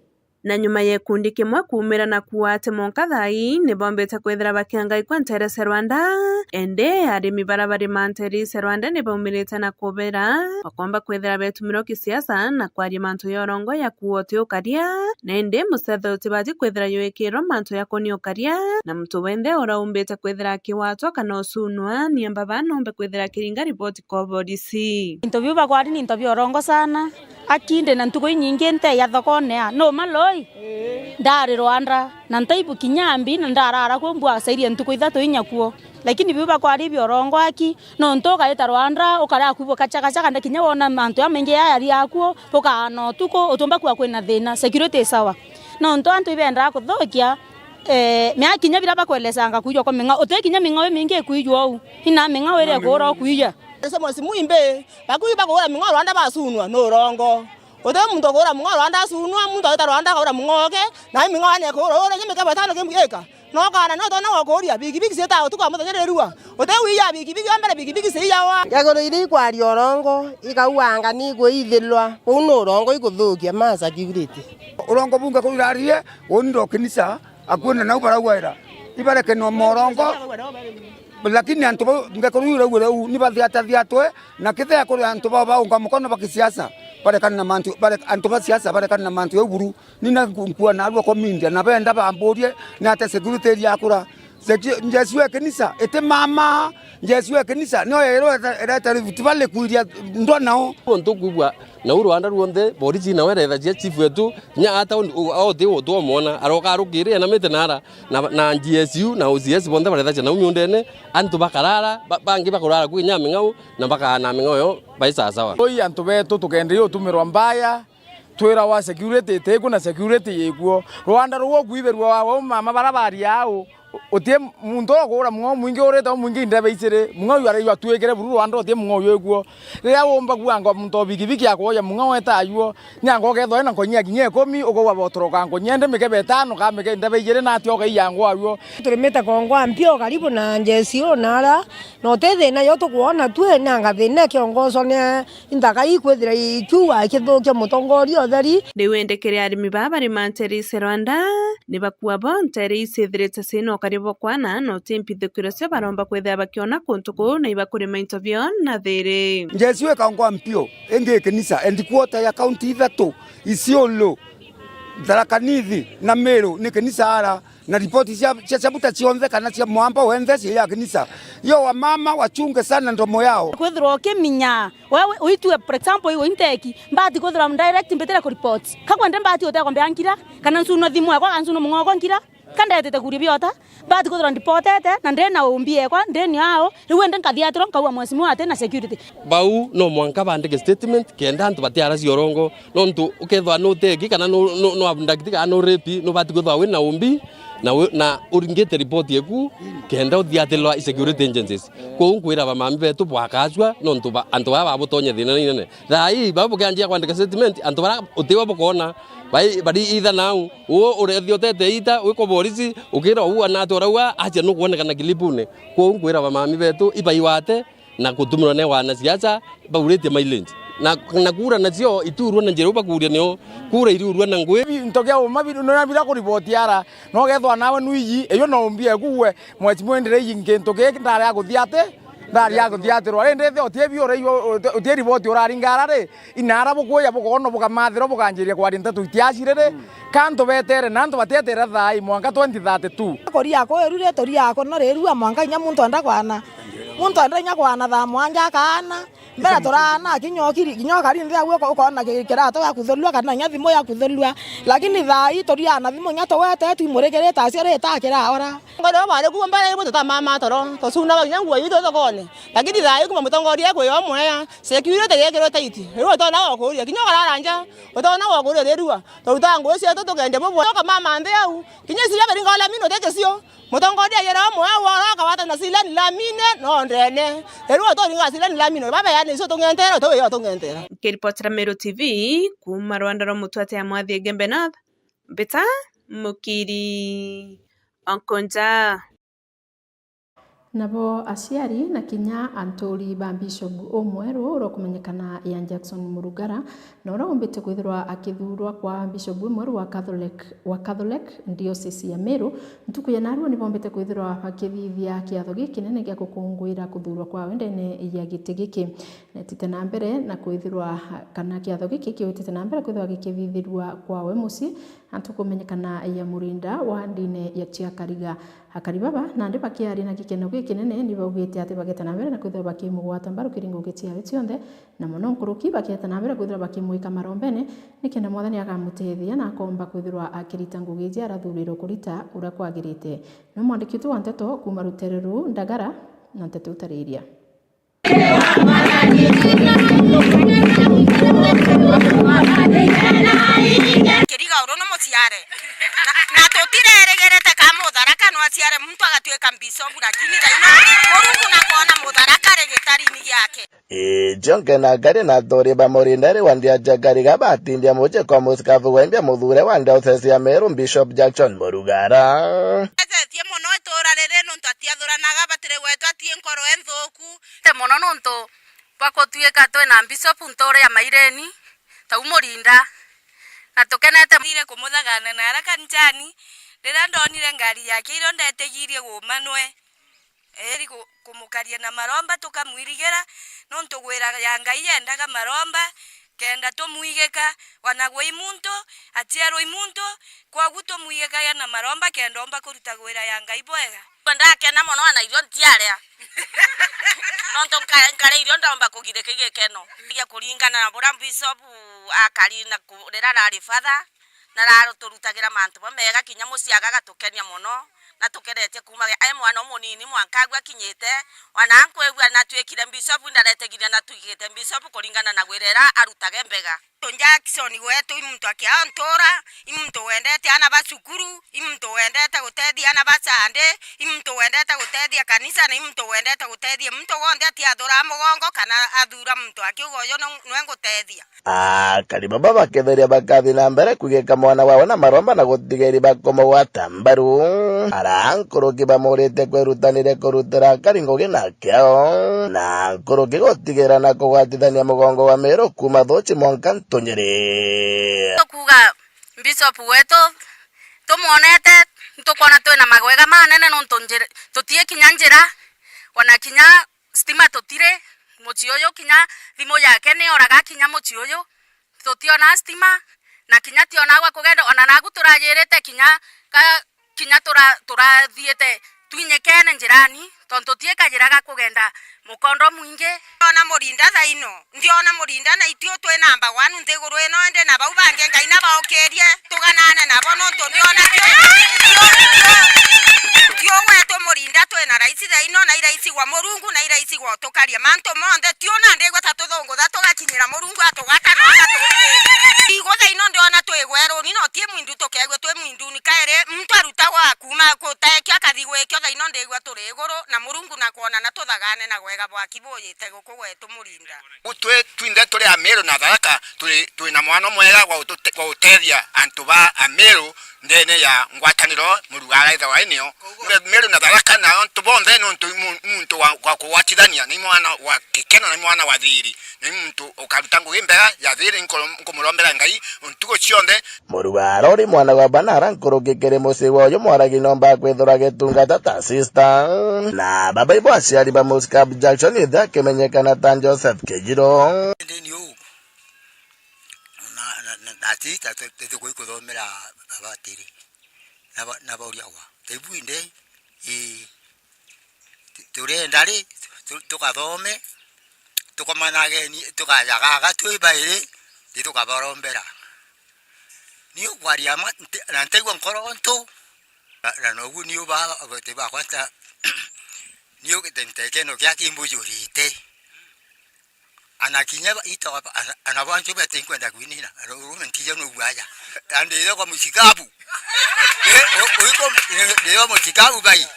Na nyuma ya gikundi kimwe kuumira na kuuga ati monka thaa ii ni bombite kwithira bakiangaikua nteere cia Rwanda, indi arimi baria barima nteere cia Rwanda ni baumirite na kubera bakomba kwithira betumirwa kisiasa na kwaria mantu ya urongo ya kuuga uti ukaria, na indi mucethe uti baji kwithira yuikirwa mantu ya kuni ukaria, na muntu wenthe uria umbite kwithira akiwatwa kana ucunwa, ni amba banombe kwithira akiringa riboti kwa borisi. Into biu bakwari ni into bia urongo sana. Aki ndi na ntuku inyingi nteya thokone a, numa loi? Ndari Rwanda, na ntaibu kinya mbi, na ndarara kuo mbwacairie ntuku ithatu inya kuo. Lakini biu bakwari bia urongo aki, nontu ukaita Rwanda, ukarea kuo bukachakachaka, na kinya wona mantu jamaingi jaya ri akuo, bukaana utuku, utumba kuwa kwina thina, security i sawa. Nontu antu ibendaa kuthukia, eh, mea kinya bira bakwelesanga kuijwa kwa ming'ao. Uti kinya ming'ao imingi ikuijwa uu. Ina ming'ao iria ikuura ukuija. Ese mwesi mwimbi, bakuyu bakuura ming'ao rwanda basunwa ni urongo. Uti muntu ukuura ming'ao rwanda asunwa, muntu agita rwanda akaura ming'ao oke, na ming'ao ene ikuura, uria kimikebe tano kimgika. No kana no tona gukuria, bigibigi ciita utuku wa muthenya rirua. Uti wija bigibigi wa mbere, bigibigi ciijawa. Yagoro iria ikwaria urongo, ikauga anga ni igwithilwa, uu ni urongo ikuthukia ma security. Urongo bunga kurirarie, uni ndo kinisa, akwenda nau baraugaira. Ibarekenwa morongo, lakini antu bau, ngekuru iu iraugire uu, ni bathiatathiatwe, na kethira kuri antu bau baunga mukono ba kisiasa, barekane na mantu, bare-, antu ba siasa barekane na mantu jau buru. Ni na nku-, nkua narua kwa media, na benda bamburie, ni atia security iria akura. Secu-, Jesu e kinisa, iti mama, Jesu e kinisa, nio ireta, ireta rivuti bali kuiria ndwa nao. Untu kwigua nau rwanda ruonthe, borisi nao irethagia chief wetu, kinya ata undi, u-, a uti utu omwona, aroka arukiri enamite nara, na, na G S U, na O C S bonthe barethagia nau miundene, antu bakarara, ba-, bangi bakurara kwi kinya ming'ao, na bakaana ming'ao yo, bai sawasawa. Oi antu betu tukenderia utumirwa mbaya, twirawa security itiku na security yikuo. Rwanda ruu ukuibirua wawe mama bara baria au, utie muntu ukuura mung'ao mwingi urite umwingi indebe iciri, mung'ao uyu araigua twikire buru rwanda utie mung'ao uyu ikuo. Riria umba kuanga muntu o bigibigi akwoja mung'ao eta ayuo, ni anga ukethwa ena nkonyia kinya ikumi, ukauga botoroka nkonyia indi mikebe itano ka mike-, indebe ijiri na atia ukaiangwa ayuo. Turimite kongwa mpio karibu na J C O nara, na uti thina yo tukwona twi, ni anga thina ikiongoswa ni Inthaka ikwithira ikiua ikithukia mutongoria utheri. Riu indi kiri arimi baa bari mantere ici Rwanda, ni bakua bo ntere ici ithirite cina ukari bwa kwana, na uti mpithukiro cio baromba kwithira bakiona kuntu kuu na ibakurima into bio na thiri. Jesu ikangwa mpio, ingi ikinisa, headquarter ya kaunti ithatu, Isiolo, Tharaka Nithi na Meru, ni kinisa ara. Na ripoti cia, cia, cia buta cionthe kana cia mwamba wenthe cia ya kinisa. Yo wamama wachunge sana ndomo yao. Kwithirwa ukiminya, wewe uitue, for example, igo inteki, mbati kwithirwa direct mbitire ku report. Kakwende mbati utekwambia nkira, kana nsuno thimu yakwa, kana nsuno mung'oko nkira, kandetete kuria biota, mbati kwithirwa ndipotete, na ndina umbi ekwa, ndini ao, riu indi nkathiatirwa nkauga mheshimiwa ati na security. Bau no mwanka bandike statement, kenda antu batiaracia urongo. Nontu ukethwa nutegi kana nu-, nu-, nu abduct kana nu rape, nubati kwithwa wina umbi na wi-, na uringite ripoti eku kenda uthiatilwa i security agencies. Kwou nkwira bamami betu bwakacua nontu ba-, antu baa babutonye thina inene. Thaa ii bau bukianjia kwandika statement, antu bara utiwa bukoona bai-, bari itha nau. Uu urethia utete ita wikwa borisi, ukira uu anatu uraua acia nukwonekana kilipune. Kwou nkwira bamami betu ibaiwate, na kutumirwa ni wanasiasa bauritie mileage. Na, na kura nacio itiurua na njira iu bakuria nio kura iriurua na ngui. Into kia uma biru no bira kuriboti ara, no gethwa nawe nuiji iyo no umbie kuwe mheshimiwa ndire iji nkintu giki ndari aguthia ati, ndari aguthiatirwa. Indi thi utie biu uraigua, uti-, utie riboti uraringa ara ri, inara bukuya bukono bukamathirwa bukanjiria kwaria nteto itiaciriri. Ka antu betere na antu batetere thaai mwanka twenty thirty-two. Kuria kwiru ri, turia kuno rirua mwanka inya muntu enda kwana. Muntu enda inya kwana thaa mwanja akaana. Mbere turaana kinya ukiri, kinya ukari nthi agu uko-, ukona ki-, kirato giakuthulua kana inya thimu yakuthulua. Lakini thaai turiana thimu inya tugwete twimurikirite acio ri ta kiraora. Ngoro bari kuo mbere ibu tutamama toro, tucuna kinya nguo itu thokone. Lakini thaai kuma mutongoria kwi omwea, security gikirwe tight. Riu utona gukuria, kinya ukarara nja, utona gukuria rirua. Turuta ngui cietu tukendia bubwe. Ukamama nthi au. Kinya iciria biringa uria mino tekecio. Mutongoria yera umwe au akawata na silani lamine no ndene. Riu turinga silani lamine. Baba yani icio tung'entera, tuwe yo tung'entera. Nkiripotera Meru T V, kuma Rwanda rwa Mutwate ya Mwathi Igembe North, Mbita Mukiri Onkonja. Nabo aciari na kinya anturi ba Bishop umweru uria ukumenyekana ya Jackson Murugara, na uria umbite kwithirwa akithurwa kwa Bishop umweru wa Catholic, wa Catholic Diocese ya Meru, ntuku ya narua nibombite kwithirwa bakithithia kiatho gikinene gia gukunguira kuthurwa kwawe ndene ya giti giki. Netite na mbere na kwithirwa kana kiatho giki kiwitite na mbere kwithirwa gikithithirua kwawe mucii, antu kumenyekana ya Murinda wa ndine ya cia Kariga. Akari baba nandi bakiaria na gikeno gikinene, ni baugite ati bageta na mbere na kwithirwa bakimugwata mbaru kiri ngugi ciawe cionthe, na mono nkuruki bageta na mbere kwithirwa bakimwika marombene, nikenda Mwathani akamutethia na akomba kwithirwa akirita ngugi iji arathurirwe kurita uria kwagirite. Ni mwandiki witu wa nteto kuuma rutere ruu Ndagara, na nteto utariria. Kiriga uru ni muciare. Tirerigirite ka Mutharaka no aciare muntu agatuika mbicobu, lakini thaino Murungu nakwona Mutharaka ari gitarini giake. Ijo nkenakari na atori ba Murinda ri wa Ndia Jakari ga batindia mucii kwa musikabu wa India muthure wa diocese ya Meru, Bishop Jackson Murugara. Etetie mono itura riri nontu atiathuranaga, batiri gwetwa atii nkoro enthuku. Te mono nontu bwa kutuika twina bishop nture ya Maireni, tau Murinda, na tukenete. Ndire kumuthagana na ara kanisani, riria ndonire ngari yake irio ndetigirie gumanwe. Eeri ku-, kumukaria na maromba tukamwirigira, nontu gwira ya Ngai yendaga maromba, kenda tumwigika, wana gwi muntu, aciarwa i muntu, kwogu tumwigikagia na maromba kenda omba kuruta gwira ya Ngai bwega. Ndakena mono, ana irio ntiaria. Nontu nka-, nkare irio ndomba kugirika i gikeno. Iria kuringana na buria Bishop akari na ku-, riria arari father, na araturutagira mantu mamega, kinya mucii agatukenia mono, na tukeretie kuuma ai mwana umunini mwanka agu akinyite, ona nkwigua natuikire mbicobu, ndaretegiria natuikite mbicobu kuringana na gwira ira arutage mbega. Jackson gwetu i muntu akia ntura, i muntu wendete ana ba cukuru, i muntu wendete gutethia ana ba Sunday, i muntu wendete gutethia kanisa, na i muntu wendete gutethia muntu wonthe atiathura mugongo kana athura muntu akiuga uyu nu-, nwe ngutethia. Akari baba baketheria bakathi na mbere kwigika mwana wawe na maromba na gutigeri bakumugwata mbaru. Ara nkuruki bamurite kwerutaniria kurutira akari ngugi na kiao, na nkuruki gutigira na kugwatithania mugongo wa Meru kuuma Thuchi mwanka Ntunyiri. Tukuuga Bishop wetu tumwonete, ntukwona twina magwega manene nontu njira, tutii kinya njira, ona kinya stima tutiri. Mucii uyu kinya thimu yake ni yoraga kinya mucii uyu, tutiona stima, na kinya tiona gwa kugenda, ona nagu turajirite kinya ka, kinya tura-, turathiite twinyikene njirani, tontu tutikajiraga kugenda mukondo mwingi. Ona Murinda thaino. Ndiona Murinda na itio twi number one nthiguru ino, indi na bau bangi Ngai nabaukirie tuganane nabo, nontu ndiona tio, tio, tio, tio gwetu Murinda twina raisi thaino, na i raisi gwa Murungu, na i raisi gwa utukaria mantu monthe. Tiona ndigwa ta tuthungutha tugakinyira Murungu atugata na agatukiria. Igu thaino ndiona twi gweruni, no ti mwindu tukegwe twi mwinduni kairi. Muntu arutagwa kuuma gutekio akathi gwikio, thaino ndigwa turi iguru, na Murungu na kwona na tuthagane na gwega bwaki buyite guku gwetu Murinda. U twi twinthe turi Amiru na Tharaka, turi, twina mwano mwega gwa utute-, gwa utethia antu ba Amiru ndene ya ngwataniro Murugara ithagwa inio. Amiru na Tharaka na antu bonthe nontu mu-, muntu wa, wa kugwatithania, ni mwana wa gikeno, ni mwana wa thiri, ni muntu ukaruta ngugi mbega ya thiri. Nkuro-, nkumurombera Ngai ntuku cionthe. Murugara uri mwana wa bana ara nkuruki kiri mucii wa uyu mwaragi nomba kwithura gitungata ta sister. Na baba ibo aciari ba Musikab Jackson ithe akimenyekana ta Joseph Kijiro. Indi ni uu, na, na, na, na ati ta tu-, tuthi kuthomera abatiri, na ba-, na bauriagwa, "Taibu indi, ii, tu-, turenda ri, tu-, tukathome, tukomana ageni, tukajaga agatwi bairi, ti tukabarombera." Ni ukwaria ma, nti-, na ntaigua nkoro ntu, na, na nogu ni uba, abete bakwa nta, ni ugite ntekeno kia kimbujurite. Ana kinya ba, ito, ana, ana bantu bete nkwenda kwinina, ana urume ntija no gwaja. Andire kwa Musikab. Eh, o, o, iko, eh, ndire kwa Musikab bai.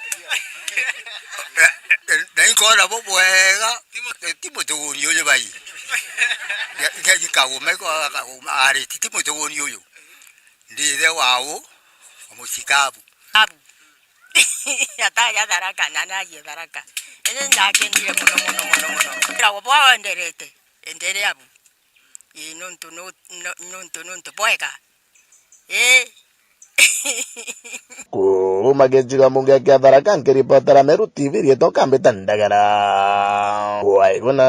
Eh, eh, na inkona bo bwega, eh, ti mutuguni uyu bai. Nge, nge, nge kaguma, iko kaguma, ari, ti, ti mutuguni uyu. Ndi ithe wa u? Wa Musikab. Abu. Ataja Tharaka, na narie Tharaka. Indi ndakenire mono, mono, mono, mono. Ira bwa wenderete, enderea bu. Ii, nontu nu-, nu-, nontu, nontu bwega. Ii. Kuuma gicigo mbunge kia Tharaka, nkiripotera Meru T V, riitwa Kambita Ndagara. Waiguna.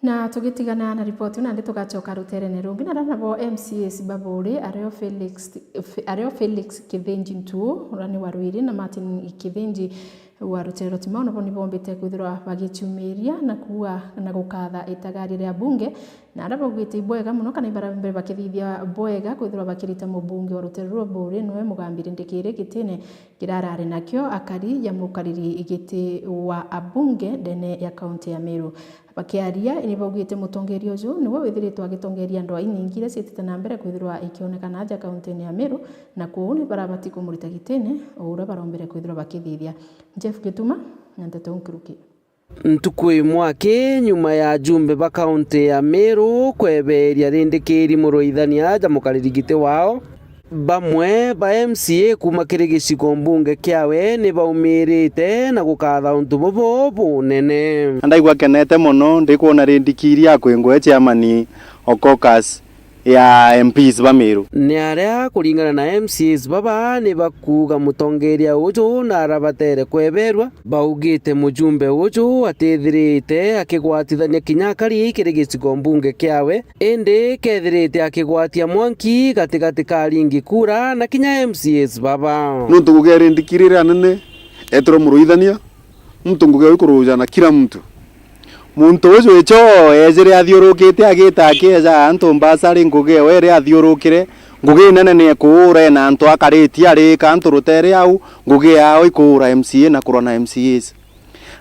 Na tugitigana na ripoti iu, nandi tugacoka ruterene rungi, na aria nabo M C As ba Buuri, ario Felix, Fe-, ario Felix Kithinji Ntuu, uria ni wa Rwiri, na Martin Kithinji wa Rutero Timau, nabo ni bombite kwithirwa bagiciumiria na kuuga na gukatha itagaria ria bunge Na aria baugite ibwega mono kana ibarambire bakithithia bwega kwithirwa bakirita mubunge wa rutere rwa Buuri noe Mugambi Rindikiri gitine kirarari nakio akari ja mukariri giti wa abunge ndene ya kaunti ya Meru. Bakiaria, ni baugite mutongeria uju niwe withiritwe agitongeria andu inyingi iria ciitite na mbere kwithirwa ikionekana aja kauntine ya Meru, na kwou ni barabati kumurita gitine o uria barombire kwithirwa bakithithia. Jeff Gituma na nteto nkuruki. Ntuku imwe aki nyuma ya ajumbe ba kaunti ya Meru kwebeeria Rindikiri murwaithania ja mukariri giti wao, bamwe ba M C A kuuma kiri gicigo mbunge kiawe ni baumirite na gukatha untu bubu bunene. Na ndaigua kenete mono ndikwona Rindikiri akwingwe chairman o caucus ya M Ps ba Meru. Ni aria, kuringana na M C As baba, ni bakuuga mutongeria uju na arabatere kweberwa, baugite mujumbe uju atithirite akigwatithania kinya akari kiri gicigo mbunge kiawe, indi kethirite akigwatia mwanki gatigati ka aringi kura na kinya M C As baba. Nuntu ngugi ya Rindikiri iria nene etirwe muruithania, muntu ngugi ya ikuruja na kila muntu. Muntu uju icho ejire athiurukite agita akieja antu mbasari, ngugi ewe iri athiurukire, ngugi nene ni ekuura ena antu akaritie arika antu rutere au, ngugi yao ikuura M C A na kurwa na M C As.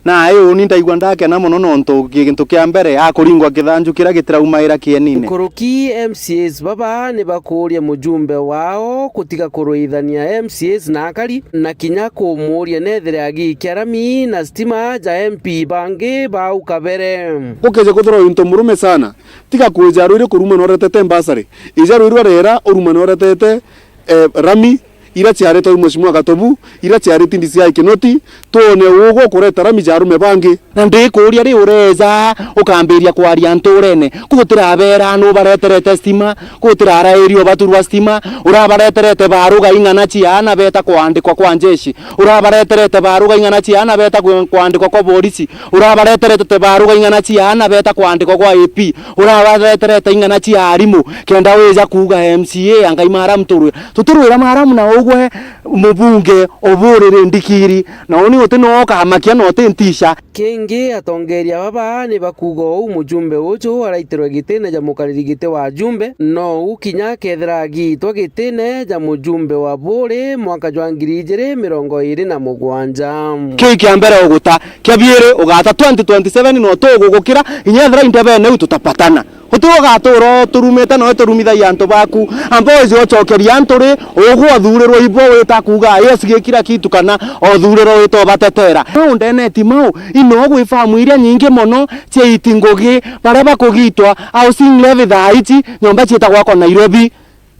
Na uu ni ndaigua ndakena mono nontu gintu kia mbere akuringwa kithanju kiria gitiraumaira kienine. Nkuruki M C As baba ni bakuuria mujumbe wao gutiga kuruithania M C As na akari, na kinya kumuuria nethire agiikia rami na stima ja M P bangi bau kabere. Gukeja kuthirwa untu murume sana, tiga kwija rwiri kuruma na uretete mbasari. Ija rwiri rwa rera uruma na uretete, eh, rami, ira ciaritwe i Mheshimiwa Gatobu, ira ciariti D C I Kinoti, twone ugwe ukureta rami ja arume bangi. Na ndikuuria ri ureja ukambiria kwaria nturene, ku gutirabera nu bareterete stima, ku gutirarairio baturwa stima, urabareterete baruga ing'ana cia ana beta kwandikwa kwa njeshi, urabareterete baruga ing'ana cia ana beta kwe-, kwandikwa kwa borisi, urabareterete baruga ing'ana cia ana beta kwandikwa kwa A P, urabareterete ing'ana cia arimu, kenda wija kuuga M C A anga imara mturwe. Tutirwira maramu na ugwe mubunge uburire ndikiri, na uni uti no ukamakia na uti ntisha. Kingi atongeria baba ni bakuuga uu mujumbe uju araitirwe gitine ja mukariri giti wa ajumbe, nou kinya akethira agiitwa gitine ja mujumbe wa Buuri mwaka jwa ngiri ijiri mirongo iri na mugwanja. Kiu kia mbere uguta, kia biiri ugata twenty twenty-seven no tugugukira, inya ethira indebene u tutapatana. Uti ugatuura uturumite na uturumithagia antu baku. Amba wije ucokeria antu ri, ugwe uthurirwe ibo wita kuuga yes gi kila kitu kana uthurirwe wita ubatetera. No ndene ti mau, ino gwi famu iria nyingi mono cia iti ngugi, baria bakugitwa housing levy thaa ici, nyomba ciitagwa kwa Nairobi.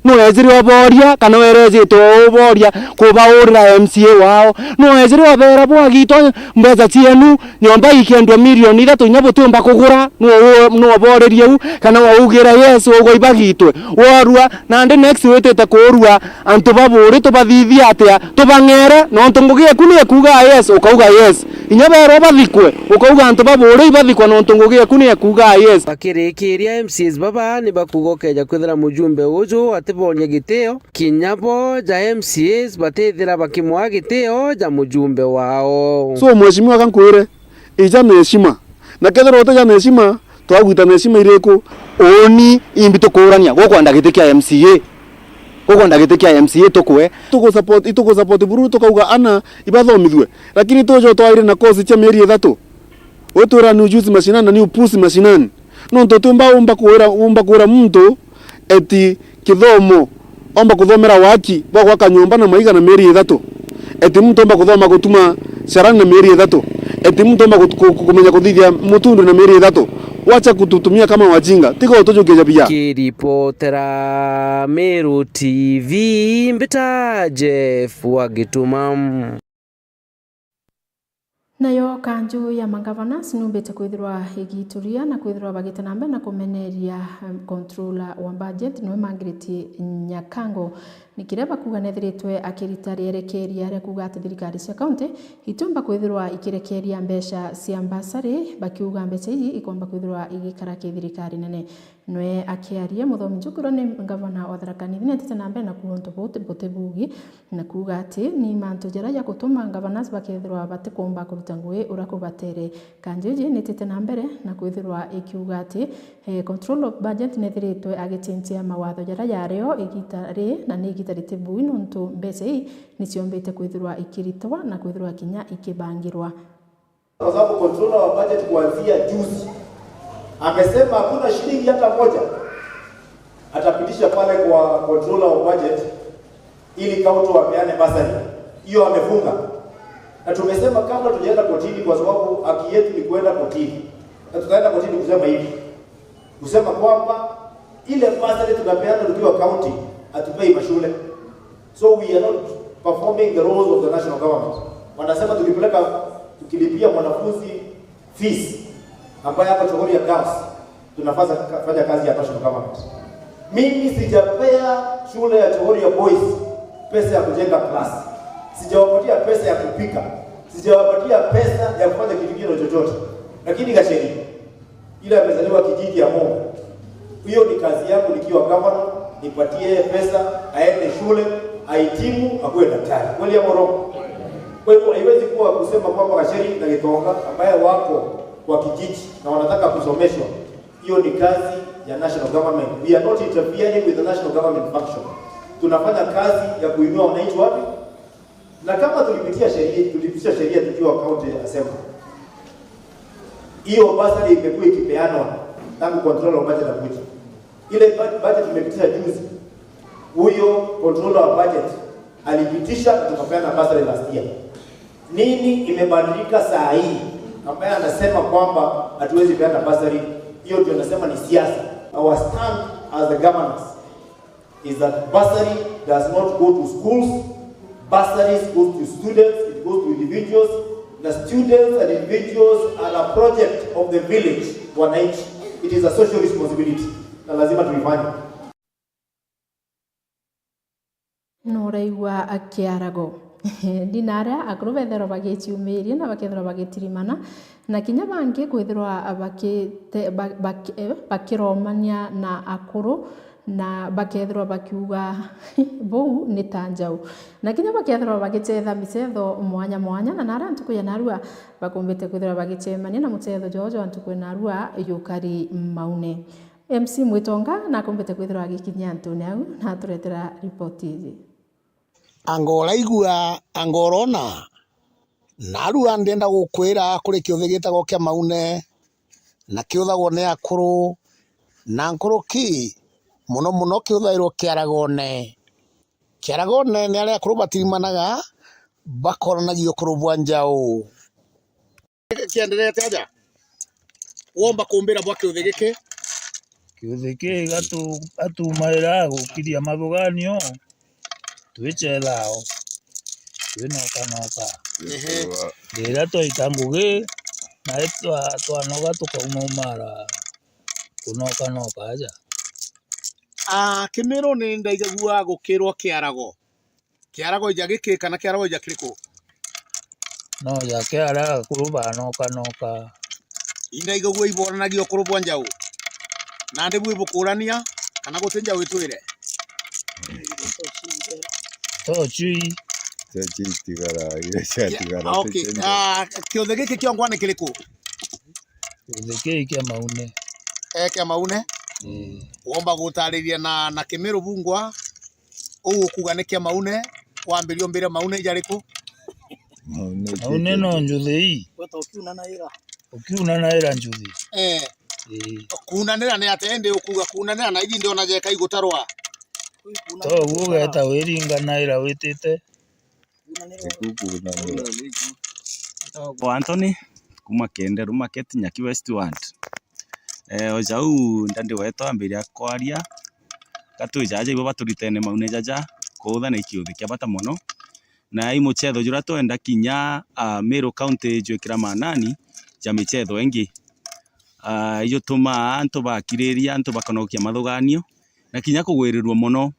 Nwejire uboria kana werejitwe uboria kubaurira M C A wao? Nwejire ubera bwagitwa mbeca cienu, nyomba ikendwa milioni ithatu inya butiumba kugura? Nwoborerie u kana waugire yes ugwe ibagitwe? Worua nandi next witite kurua antu ba Buuri tubathithie atia? Tubang'ere nontu ngugi eku ni ekuuga yes ukauga yes. Inya berwa bathikwe ukauga antu ba Buuri ibathikwa nontu ngugi eku ni ekuuga yes. Bakirikiria M C As baba ni bakuuga ukeja kwithira mujumbe uju atibonia gitio, kinya bo ja M C As batithira bakimwaa gitio ja mujumbe wao. So mheshimiwa, kankwire, ija na heshima. Na kethirwa utija na heshima, twagwita na heshima iriku? Uuni imbi tukuurania? Gukwenda giti kia M C A. Gukwenda giti kia M C A tukwe. Tugusupport, itugusupport buru tukauga ana ibathomithue. Lakini tujo twaire na course cia mieri ithatu. Witwira ni ujuzi mashinani na ni upuzi mashinani. Nontu utiumba umba kwira, umba kwira muntu eti kithomo, omba kuthomera waki bwa gwaka nyomba na maiga na mieri ithatu. Eti muntu omba kuthoma gutuma carani na mieri ithatu. Eti muntu omba gut-, ku-, ku-, kumenya kuthithia mutundu na mieri ithatu. Wacha kututumia kama wajinga. Tiga utujukie jabia. Kiripotera Meru T V, mbita Jeff wa Gituma. Nayo kanju ya magavanas numbite kwithirwa igituria na kwithirwa bagite na mbere na kumeneria, em, controller wa budget, niwe Margaret Nyakango. Ni kiria bakuuga nethiritwe akirita rierekeria ria kuuga ati thirikari cia kaunti itiumba kwithirwa ikirekeria mbeca cia mbasari, bakiuga mbeca iji ikomba kwithirwa igikara ki thirikari nene. Nwe akiaria, Muthomi Njuki uria ni ngavana wa Tharaka Nithi netite na mbere na kuuga untu buu buti buugi, na kuuga ati ni mantu jaria ja gutuma governors bakethirwa batikumba kuruta ngugi uria kubatere. Kanju iji nitite na mbere na kwithirwa ikiuga ati, eh, control of budget nethiritwe agicenjia mawatho jaria jario igita ri, na ni igita riti bui nontu mbeca ii niciombite kwithirwa ikiritwa na kwithirwa kinya ikibangirwa. Kwa sababu controller wa budget kuanzia juzi amesema hakuna shilingi hata moja atapitisha pale kwa controller wa budget ili kaunti wapeane bursary. Hiyo amefunga. Na tumesema kabla tujaenda kotini, kwa sababu haki yetu ni kuenda kotini. Na tutaenda kotini kusema hivi, kusema kwamba ile bursary tunapeana tukiwa kaunti, hatupei mashule. So we are not performing the roles of the national government. Wanasema tukipeleka, tukilipia mwanafunzi fees ambaye ako Chogoria Girls, tunafanya ka-, fanya kazi ya national government. Mimi sijapea shule ya Chogoria Boys pesa ya kujenga class. Sijawapatia pesa ya kupika. Sijawapatia pesa ya kufanya kitu kingine chochote. Lakini Gacheri, ile amezaliwa kijiji ya Mungu. Hiyo ni kazi yangu nikiwa gavana, nipatie yeye pesa, aende shule, ahitimu, akuwe daktari. Kweli ama urongo? Kwa hivyo haiwezi kuwa kusema kwamba Gacheri na Gitonga ambaye wako kwa kijiji na wanataka kusomeshwa, hiyo ni kazi ya national government. We are not interfering with the national government function. Tunafanya kazi ya kuinua wananchi wapi? Na kama tulipitia sheria, tulipitisha sheria tukiwa county assembly, hiyo bursary imekuwa ikipeanwa tangu controller wa budget akuje. Ile bu-, budget tumepitisha juzi, huyo controller wa budget alipitisha na tukapeana bursary last year. Nini imebadilika saa hii ambaye anasema kwamba hatuwezi peana bursary? Hiyo ndio nasema ni siasa. Our stand as the governors is that bursary does not go to schools. Bursaries goes to students, it goes to individuals. The students and individuals are a project of the village, wananchi. It is a social responsibility. Na lazima tuifanye. Nuraigua kiarago. Ndina aria akuru bethairwa bagiciumiria na bakethirwa bagitirimana, na kinya bangi kwithirwa bakite-, ba-, baki-, eh, bakiromania na akuru, na bakethirwa bakiuga, "Buu ni ta njau." Na kinya bakethirwa bagicetha micetho mwanya mwanya, na naria ntuku ya narua bakumbite kwithirwa bagicemania na mucetho jwao jwa ntuku ya narua jukari Maune. M C Mwitonga nakumbite kwithirwa agikinyia antune au na aturetera ripoti iji. Anga uraigua, anga urona? Narua ndienda gukwira kuri kiuthi gitagwo kia Maune, na kiuthagwo ni akuru, na nkuruki muno muno kiuthairwo kiaragone. Kiaragone ni aria akuru batirimanaga, bakoranagia ukuru bwa njau. Kienderete aja? Womba kumbira bwa kiuthi giki? Kiuthi kii gatu-, atumaira gukiria mathuganio, twicethao, twinokanoka. Ehe. Riria twaita ngugi, nae twa-, twanoga tukauma umara kunokanoka aja. Ah, Kimiru ni ndaigagua gukirwa kiarago. Kiarago ija giki kana kiarago ija kiriku? No ja kiara akuru banokanoka. Indaigagua iboranagia ukuru bwa njau. Nandi bwi bukurania kana guti njau itwire? Tochui. Tochui tigara, iria ciatigara. Ah, okay. Ah, kiuthi giki kiongwa ni kiriku? Kiuthi kii kia Maune. Eh, kia Maune? Ii. Womba gutariria na, na Kimiru bungwa? Uu ukuuga ni kia Maune, wambiria umbire Maune ijariku? Maune no njuthi ii. Gweta ukiuna na ira. Ukiuna na ira njuthi. Eh. Ii. Kuunanira ni atia indi ukuuga kuunanira na iji ndiona jeka igutarwa? Toguo ugeta wiringa na ira witite. Ikuku na mura. Njitagwa Anthony, kuma Kenderu Market, Nyaki West Ward. Eh, o jau ndandi wetu ambiria kwaria, gatwi jaja ibo baturitene Maune jaja, kuutha na ikiuthi kia bata mono. Na i mucetho juria twenda kinya, ah, Meru County jwikira maanani ja micetho ingi. Ah, ijutumaa antu bakiriria, antu bakanokia mathuganio, na kinya kugwirirua mono.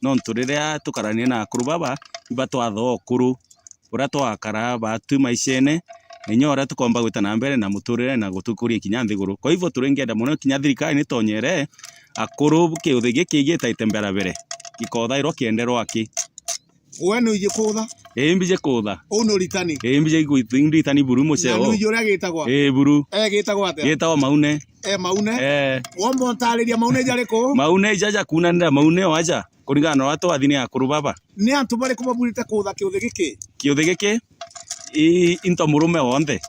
nontu riria tukarania na akuru baba, iba twathoa ukuru uria twakara batwi maishene, na inya uria tukomba gwita na mbere na muturire na gutukuria kinya nthiguru. Kwa hivyo, turingenda mono kinya thirikari nitonyere akuru kiuthi giki gitaite mberabere, gikothairwa kienderwa aki. We nuiji kutha? Ii, mbiji kutha. Uu ni uritani? Ii, mbiji gwi-, nditani buru muceo. Na nuiji uria gitagwa? Ii, buru. E, gitagwa atia? Gitagwa maune. E, maune? Ee. Womba untariria maune jari ku? Maune ija ja kunanira maune o aja, kuringana na uria twathi ni akuru baba. Ni antu bariku baburite kutha kiuthi giki? Kiuthi giki? I, into murume wonthe.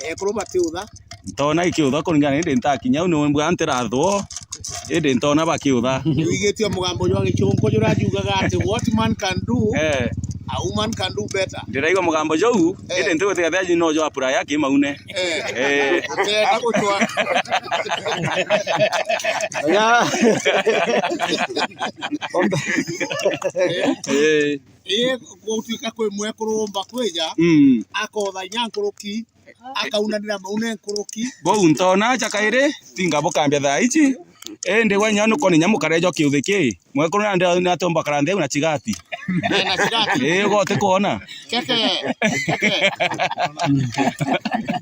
Ekuru batiutha. Ntona ikiutha kuringana indi ntakinya au ni mbwa ntirathwo. Indi ntona bakiutha. Niwigitue mugambo jwa gichunku juria jugaga ati, "What man can do, eh, a woman can do better." Ndiraigua mugambo jau, eh, indi ntigwitiga thia no jwa pura ya kimaune. Eh. Eh. Utenda gucwa. Ya. Eh. Ii, gutuika kwi mwekuru umba kwija, mm, akotha inya nkuruki, akaunanira maune nkuruki. Bau ntona aja kairi, tinga bukambia thaa ici. Indi gwe inya nukona inya mukare jo kiuthi ki. Mwekuru nandi ni atomba kara ntheu na chigati. Eh, na chigati. Ii, ugote kwona. Keke, keke.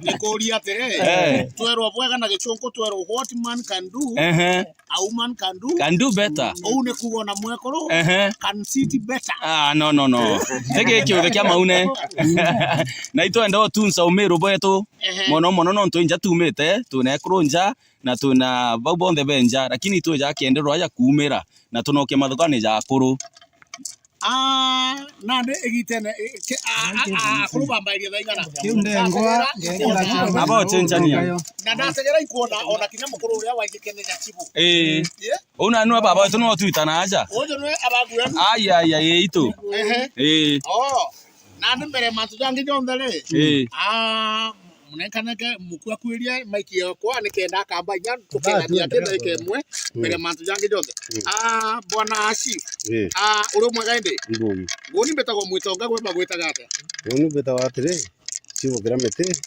Nikuuria atiri, eh, twerwa bwega na gichunku, twerwa what man can do. Ehe. A woman can do. Can do better. Uu ni kuuga ona mwekuru, ehe, can sit better. Ah, no, no, no. Tiki kiuthi kia maune. Na itwenda utunsa umiru bwetu. Ehe. Mono mono nontu inja tumite, twina ekuru nja, na twina bau bonthe be nja, lakini twija kienderwa aja kuumira, na tunoke mathukani ja akuru. Ah, nandi igitene, i-, ke-, a-, a-, a-, akuru bambairie thaa igana? Kiu ndengwa, ndengwa. Aba ochenchania. Na ndategera ikwona ona kinya mukuru uria waigikene nyachibu. Ii. Ye? Uu na nua baba wetu no twitana aja. Uju nwe ababu wenu? Ai, ai, ai, itu. Ehe. Ii. Oh. Nandi mbere mantu jangi jonthe ri? Ii. Ah, munenkaneke mukua kwirie maiki yakwa nikenda akamba inya tukenania ati ndagika imwe mbere mantu jangi jonthe. Mm. Ah, bwana Ashi. Ii. Ah, uri mwega indi? Mbumi. Nguni mbitagwo Mwitonga, gwe bagwitaga atia? Nguni mbitagwo atiri, chibu kira miti.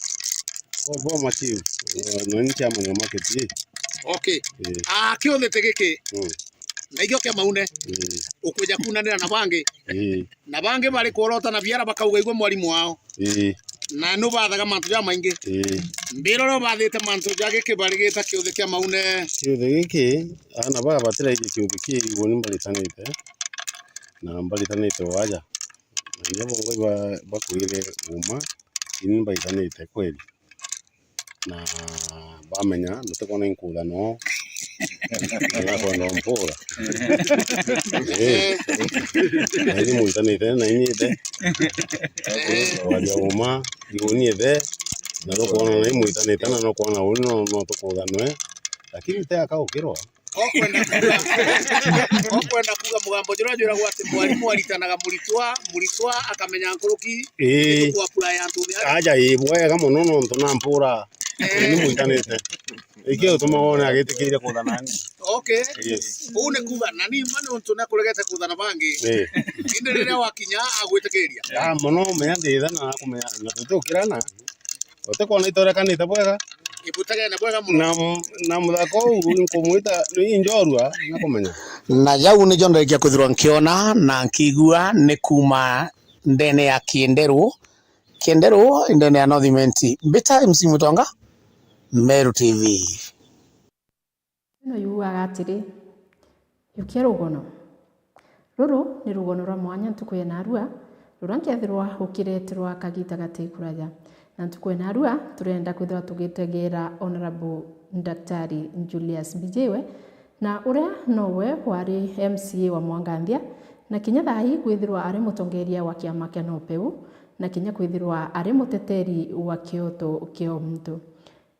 Bo, bo machiu. Eh, noni chairman wa market ii. Okay. Ii. Ah, kiuthi ti giki. Mm. Na ikio kia maune. Ii. Ukwija kunanira na bangi. Ii. Na bangi bari kworota na biara bakauga igwe mwarimu wao. Ii. Na nubathaga mantu jamaingi. Ii. Mbira uria ubathite mantu ja giki barigita kiuthi kia maune. Kiuthi giki, ana baba batiraiji kiuthi kii, igwe ni mbaritanite. Na mbaritanite o aja. Na inya bongo iba-, bakwire uma, ini mbaitanite kweli. Na bamenya, ntikwona inkuuga noo, na nakwenda mpura. Ii. Na ini mwitanite, na inyite. Kwaria uma, iguni ithe, na nukwona na imwitanite, na nukwona uni no, no tukuuga nwe. Lakini te akaukirwa. Okwenda kuuga, okwenda kuuga mugambo juria jwiragwa ati mwarimu aritanaga muritwa, muritwa akamenya nkuruki, ii, ni tukwapuraya antu uthia. Aja, ii, bwega mono nontu na mpura. Eh. Ni mwitanite. Ikio gituma wone agitikiire kutha nani. Okay. Yes. Uu ni kuuga, na ni ma nontu ni akuregete kutha na bangi. Ii. Indi riria wakinya agwitikiria. Ah, mono, menya nditha na akumenya, na tutukirana. Utikwona itorekanite bwega? Ibutegene bwega mono. Na, na muthaka uu nkumwita ni njorua, nakumenya. Na jau nijo ndarikia kwithirwa nkiona na nkigua ni kuuma ndene ya Kienderu. Kienderu, ndene ya North Imenti. Mbita M C Mutonga, Meru T V. Ino yugaga atiri, "Yukia rugono." Ruru ni rugono rwa mwanya ntuku ya narua, ruria nkethirwa gukireterwa kagita gati kuraja. Na ntuku ya narua, turenda kwithirwa tugitegeera Honourable Daktari Julius Mbijiwe, na uria nowe wari M C A wa Mwanganthia, na kinya thaa ii kwithirwa ari mutongeria wa kiama kia NOPEU, na kinya kwithirwa ari muteteri wa kioto kia o muntu.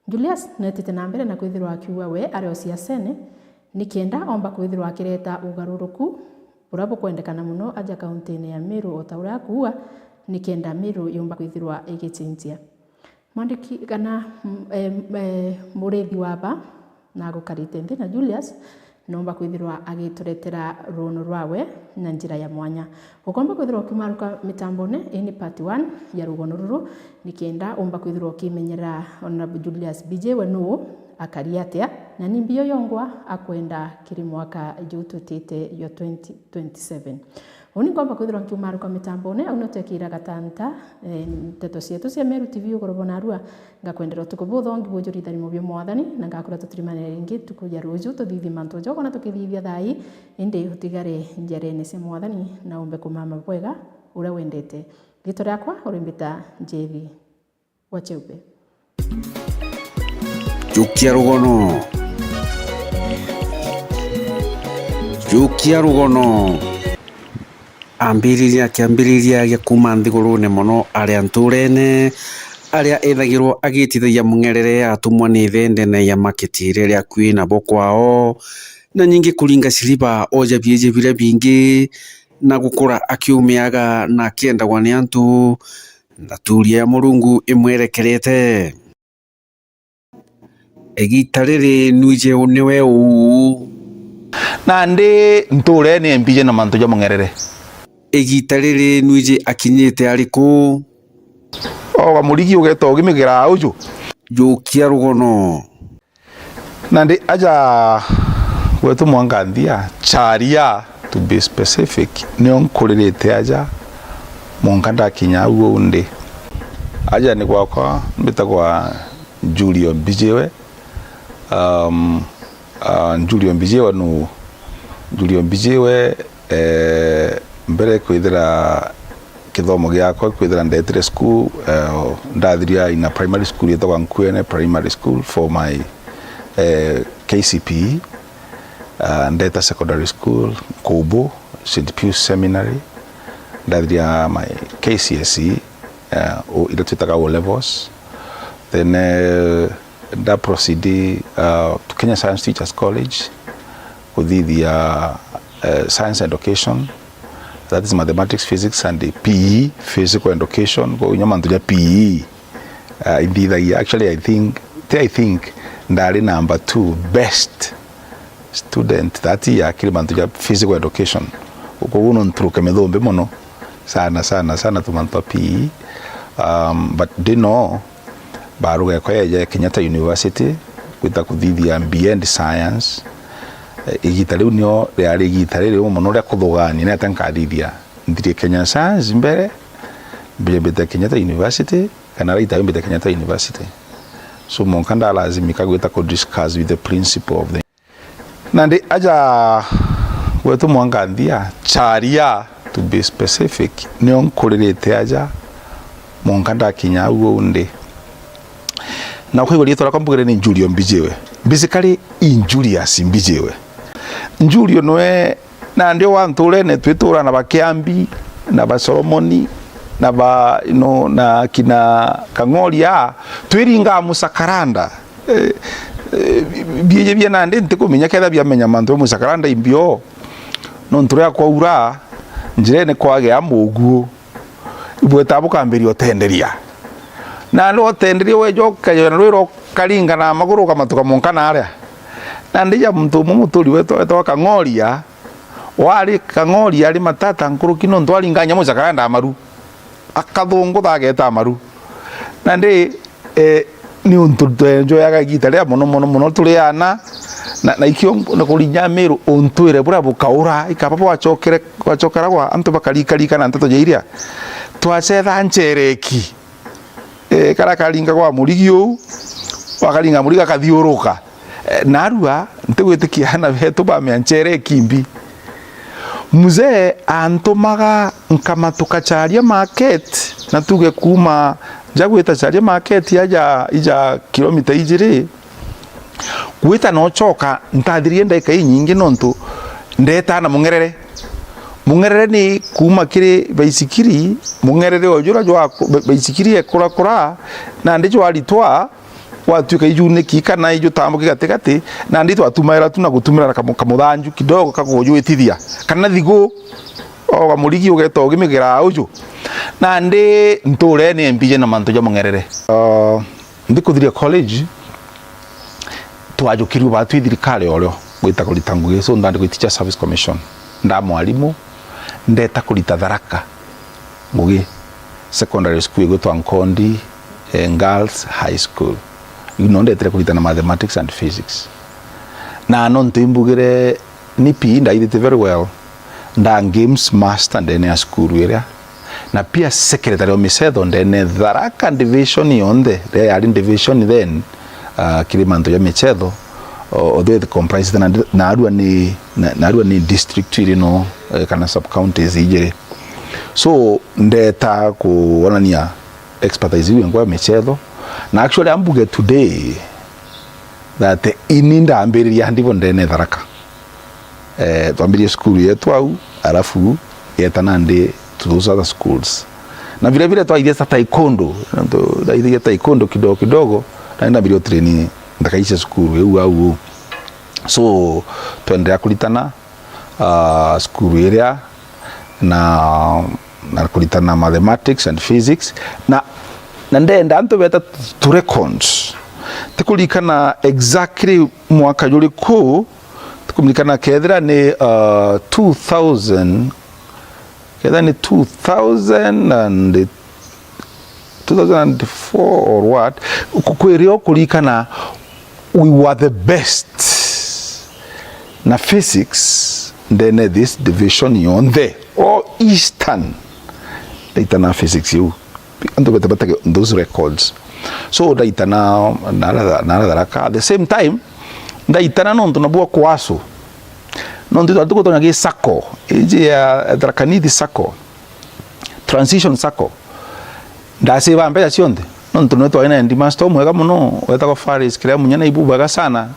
Julius neetite na mbere na kwithirwa akiuga we ari o siasene, nikenda omba kwithirwa akireta ugaruruku buria bukwendekana mono aja kauntine ya Meru, o ta uria akuuga, nikenda Meru yumba kwithirwa igicenjia. Mwandiki kana, mm, eh, eh, murithi wa ba na agukarite nthi na Julius, noomba kwithirwa agituretera rwono rwawe na njira ya mwanya. Ukoomba kwithirwa ukiumaruka mitambone, ii ni part one ya rugono ruru, nikenda umba kwithirwa ukimenyera Honourable Julius Mbijiwe nuu, akari atia, na ni mbi yo yongwa akwenda kiri mwaka juu twitite jwa twenty twenty-seven. Uu ni ngomba kwithirwa nkiumaruka mitambone, au no twekira gatanta, eh, nteto cietu cia Meru T V ugoro bwa narua. Ngakwendera utuku buthongi bujuri itharimo bia Mwathani, na ngakwira tutirimanire ringi tuku ja ruju, tuthithie mantu ja ukona tukithithia thaa ii, indi utigare njarene cia Mwathani, na umbe kumama bwega uria wendete. Riitwa riakwa urimbita Njethi wa Cheube. Jukia rugono. Jukia rugono. Ambiriria, kiambiriria gia kuuma nthigurune mono aria nturene, aria ethagirwa agitithagia mung'erere atumwa ni ithe ndene ya maketi riria akui nabo kwao, na nyingi kuringa ciriba oja biiji biria bingi, na gukura akiumiaga na akiendagwa ni antu, na turia ya Murungu imwerekerete. Igiita riri nwiji niwe uu? Nandi ntuurene mbiji na mantu ja mung'erere. Igiita riri nwiji akinyite ariku? Oga murigi ugeeta ugimigira uju. Jukia rugono. Nandi aja gwetu mwanka nthia, Charia, to be specific, nio nkuririte aja, mwanka ndakinya au uu ndi. Aja ni gwakwa, mbitagwa Julio Mbijiwe. Um, uh, Julio Mbijiwe nu, Julio Mbijiwe, eh, mbere kwithira kithomo giakwa, kwithira ndetire school, eh, ndathiria in a primary school yetagwa Nkuene Primary School for my, eh, K C P E. Uh, ndeta secondary school, Kubu, Saint Pius Seminary. Ndathiria my K C S E, uh, o, iria twitaga O levels. Then, eh, nda proceed, uh, to Kenya Science Teachers College, kuthithia, uh, science education, that is mathematics, physics and P E, physical education, kwa inya mantu ja P E, uh, ithithagia. Actually, I think, ti I think, ndari number two best student that year kiri mantu ja physical education. Koguo no nturuke mithumbi mono sana, sana, sana tumantu twa P E. Um, but ndino, baruga ekwa yeja Kenyatta University, gwita kuthithia B Ed Science. Eh, igita riu nio riari igita riri mono ria kuthugania, ni atia nkathithia. Nthirie Kenya Science mbere, mbije mbite Kenyatta University, kana later mbite Kenyatta University. So, mwanka ndalazimika gwita ku discuss with the principal of the Nandi aja gwetu mwanka nthia, Charia, to be specific, nio nkuririte aja, mwanka ndakinya au uu ndi. Na ukaigua riitwa riakwa mbugire ni Julio Mbijiwe. Basically, Injurious Mbijiwe. Julio nwe, nandi o wa nturene twitura na ba Kiambi, na ba Solomoni, na ba, you know, na kina Kang'oria, twiringaa mucakaranda. Eh, eh, biiji bia nandi ntikumenya kethira biamenya mantu ja mucakaranda imbio, nontu riria kwaura, njirene kwagea muguo, ibweta bukambiria utenderia. Nandi utenderia weja ukayona rwira ukaringa na maguru ukamatuka munka naria. Nandi ja muntu umwe muturi wetu wetagwa Kang'oria, wari Kang'oria ari matata nkuruki nontu aringa nyamu mucakaranda maru. Akathungutha ageeta maru. Nandi, eh, ni untu twenjoyaga igita riria mono, mono, mono turi aana, na, na ikio na kurinya Miru untwire buria bukaura, ikaba bwacokere, bwacokera gwa antu bakarikarika na nteto ja iria. Twacetha nchereki, eh, karia karinga gwa murigi uu, wakaringa murigi akathiuruka. Eh, narua, ntigwitikia aana betu bamea nchere ikimbi. Mzee antumaga nkamatuka Charia Market, na tuge kuuma nja gwita Charia Market aja ija kilomita ijiri, gwita na ucoka ntathirie ndagika inyingi nontu ndetaa na mung'erere. Mung'erere ni kuuma kiri baisikiri, mung'erere o juria jwa ba-, baisikiri ekurakura, nandi jwaritwa, gwatuika ijuniki kana ijutambuki gatigati, nandi twatumaira tu na gutumira na kamu-, kamuthanju kidogo kagujwitithia, kana thigu, oga murigi ugeeta ugimigira uju. Nandi nturene mbije na mantu ja mung'erere. Ah, ndikuthiria college, twajukirue baa twi thirikari o rio gwita kurita ngugi, so ndandikwa i Teacher Service Commission, nda mwarimu, ndeta kurita Tharaka. Ngugi Secondary School igwitwa Nkondi, eh, Girls High School. Iu no ndetire kuritana mathematics and physics. Na nontu imbugire ni P E ndaithite very well, nda games master ndene ya cukuru iria. Na pia secretary wa michetho ndene Tharaka division yonthe, riria yari division then, ah, kiri mantu ja michetho, o-, although it comprised na, narua ni, na, narua ni district iri no, eh, kana sub counties ijiri. So, ndeta kuonania expertise iu yangwa ya michetho. Na actually, ambuge today that ini ndambiriria ndibo ndene Tharaka. Eh, twambirie cukuru yetu au, alafu yeta nandi to those other schools. Na vile vile twaithia sa taekwondo, nontu ndaithagia taekwondo kidogo kidogo, na ndambiririe utrain nthaka ici cia cukuru iu au. So, twenderea kuritana, ah, cukuru iria na, na kuritana mathematics and physics, na, na ndenda antu beta to records. Tikurikana exactly mwaka juriku, tikuririkana kethira ni, uh, two thousand, kethira ni two thousand and two thousand and four or what, ku-, kwirio kurikana we were the best na physics ndene this division yonthe, all Eastern. Ndaitana physics iu. Antu bete batage those records. So, ndaitana nara, nara Tharaka. At the same time, ndaitana nontu nabua kwasu. Nontu twari tugutonya gi sacco, iji ya Tharaka Nithi sacco, transition sacco. Ndasave mbeca cionthe, nontu nwe twari na headmaster umwega mono, wetagwa Faris Kiria Munya, na ibubwega sana.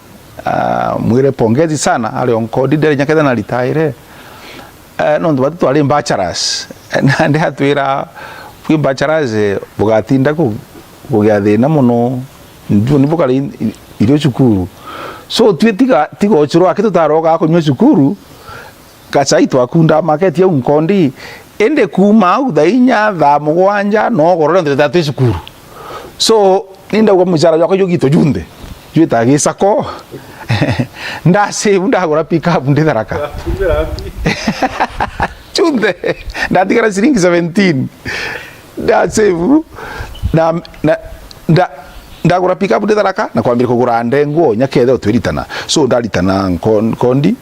Ah, mwire pongezi sana, ari o nkondi ndere nya kethira na retire. Eh, nontu batu twari bachelors. Nandi atwira, bwi bachelors, eh, bugatinda ku-, kugia thina mono. Ndu ni bukari irio cukuru. So, twi tiga, tiga ucuru aki tutaroga kunywa cukuru, gacai twakunda market au nkondi. Indi kuuma au thaa inya, thaa mugwanja, no gorore nthirita twi cukuru. So, ni ndauga mucara jwakwa jugito junthe, jwita gi sacco. Ndasave, ndagura pick up ndi Tharaka. Junthe, ndatigara ciringi seventeen. Ndasave, na, na, nda-, ndagura pick up ndi Tharaka, na kwambia kugura ndengwa, nya kethira utwiritana. So, ndaritana nko-, nkondi,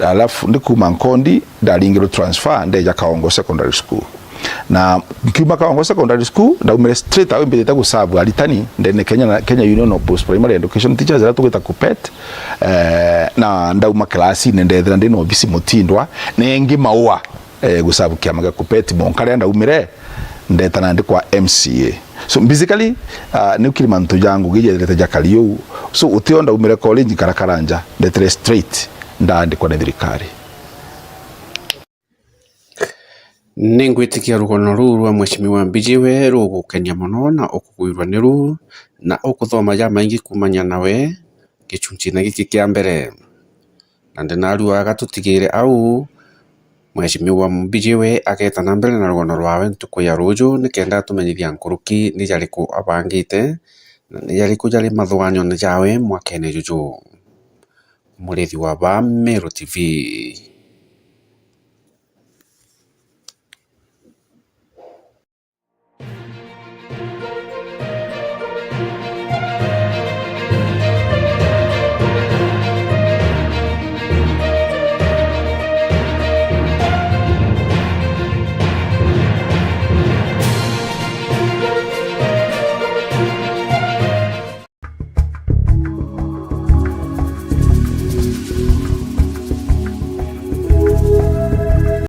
alafu ndi kuuma nkondi, ndaringirwo transfer, ndeja Kaongo Secondary School. Na nkiuma Kaongo Secondary School, ndaumire straight away mbitite guserve aritani ndene Kenya na, Kenya Union of Post Primary Education Teachers, iria tugwita KUPPET. Eh, na ndauma class-ini ndethira ndi na obisi Mutindwa, na ingi Maua, eh, guserve kiama gia KUPPET. Monka riria ndaumire, ndeta nandi kwa M C A. So, basically, ah, niu kiri mantu ja ngugi jetherete jakari uu. So, utio ndaumire college nkara Karanja, ndetire straight, ndaandikwa ni thirikari. Ningwitikia rugano ruu rwa Mheshimiwa Mbijiwe rugukenia mono na ukugwirua niru na ukuthoma jamaingi kumania nawe gichunchine giki kia mbere. Na ndinarua gatutigire au, Mheshimiwa Mbijiwe ageeta na mbere na rugano rwawe ntuku ya ruuju nikenda atumenyithia nkuruki ni jariku abangite na ni jariku jari mathuganione jawe mwakene juju. Murithi wa ba Meru T V.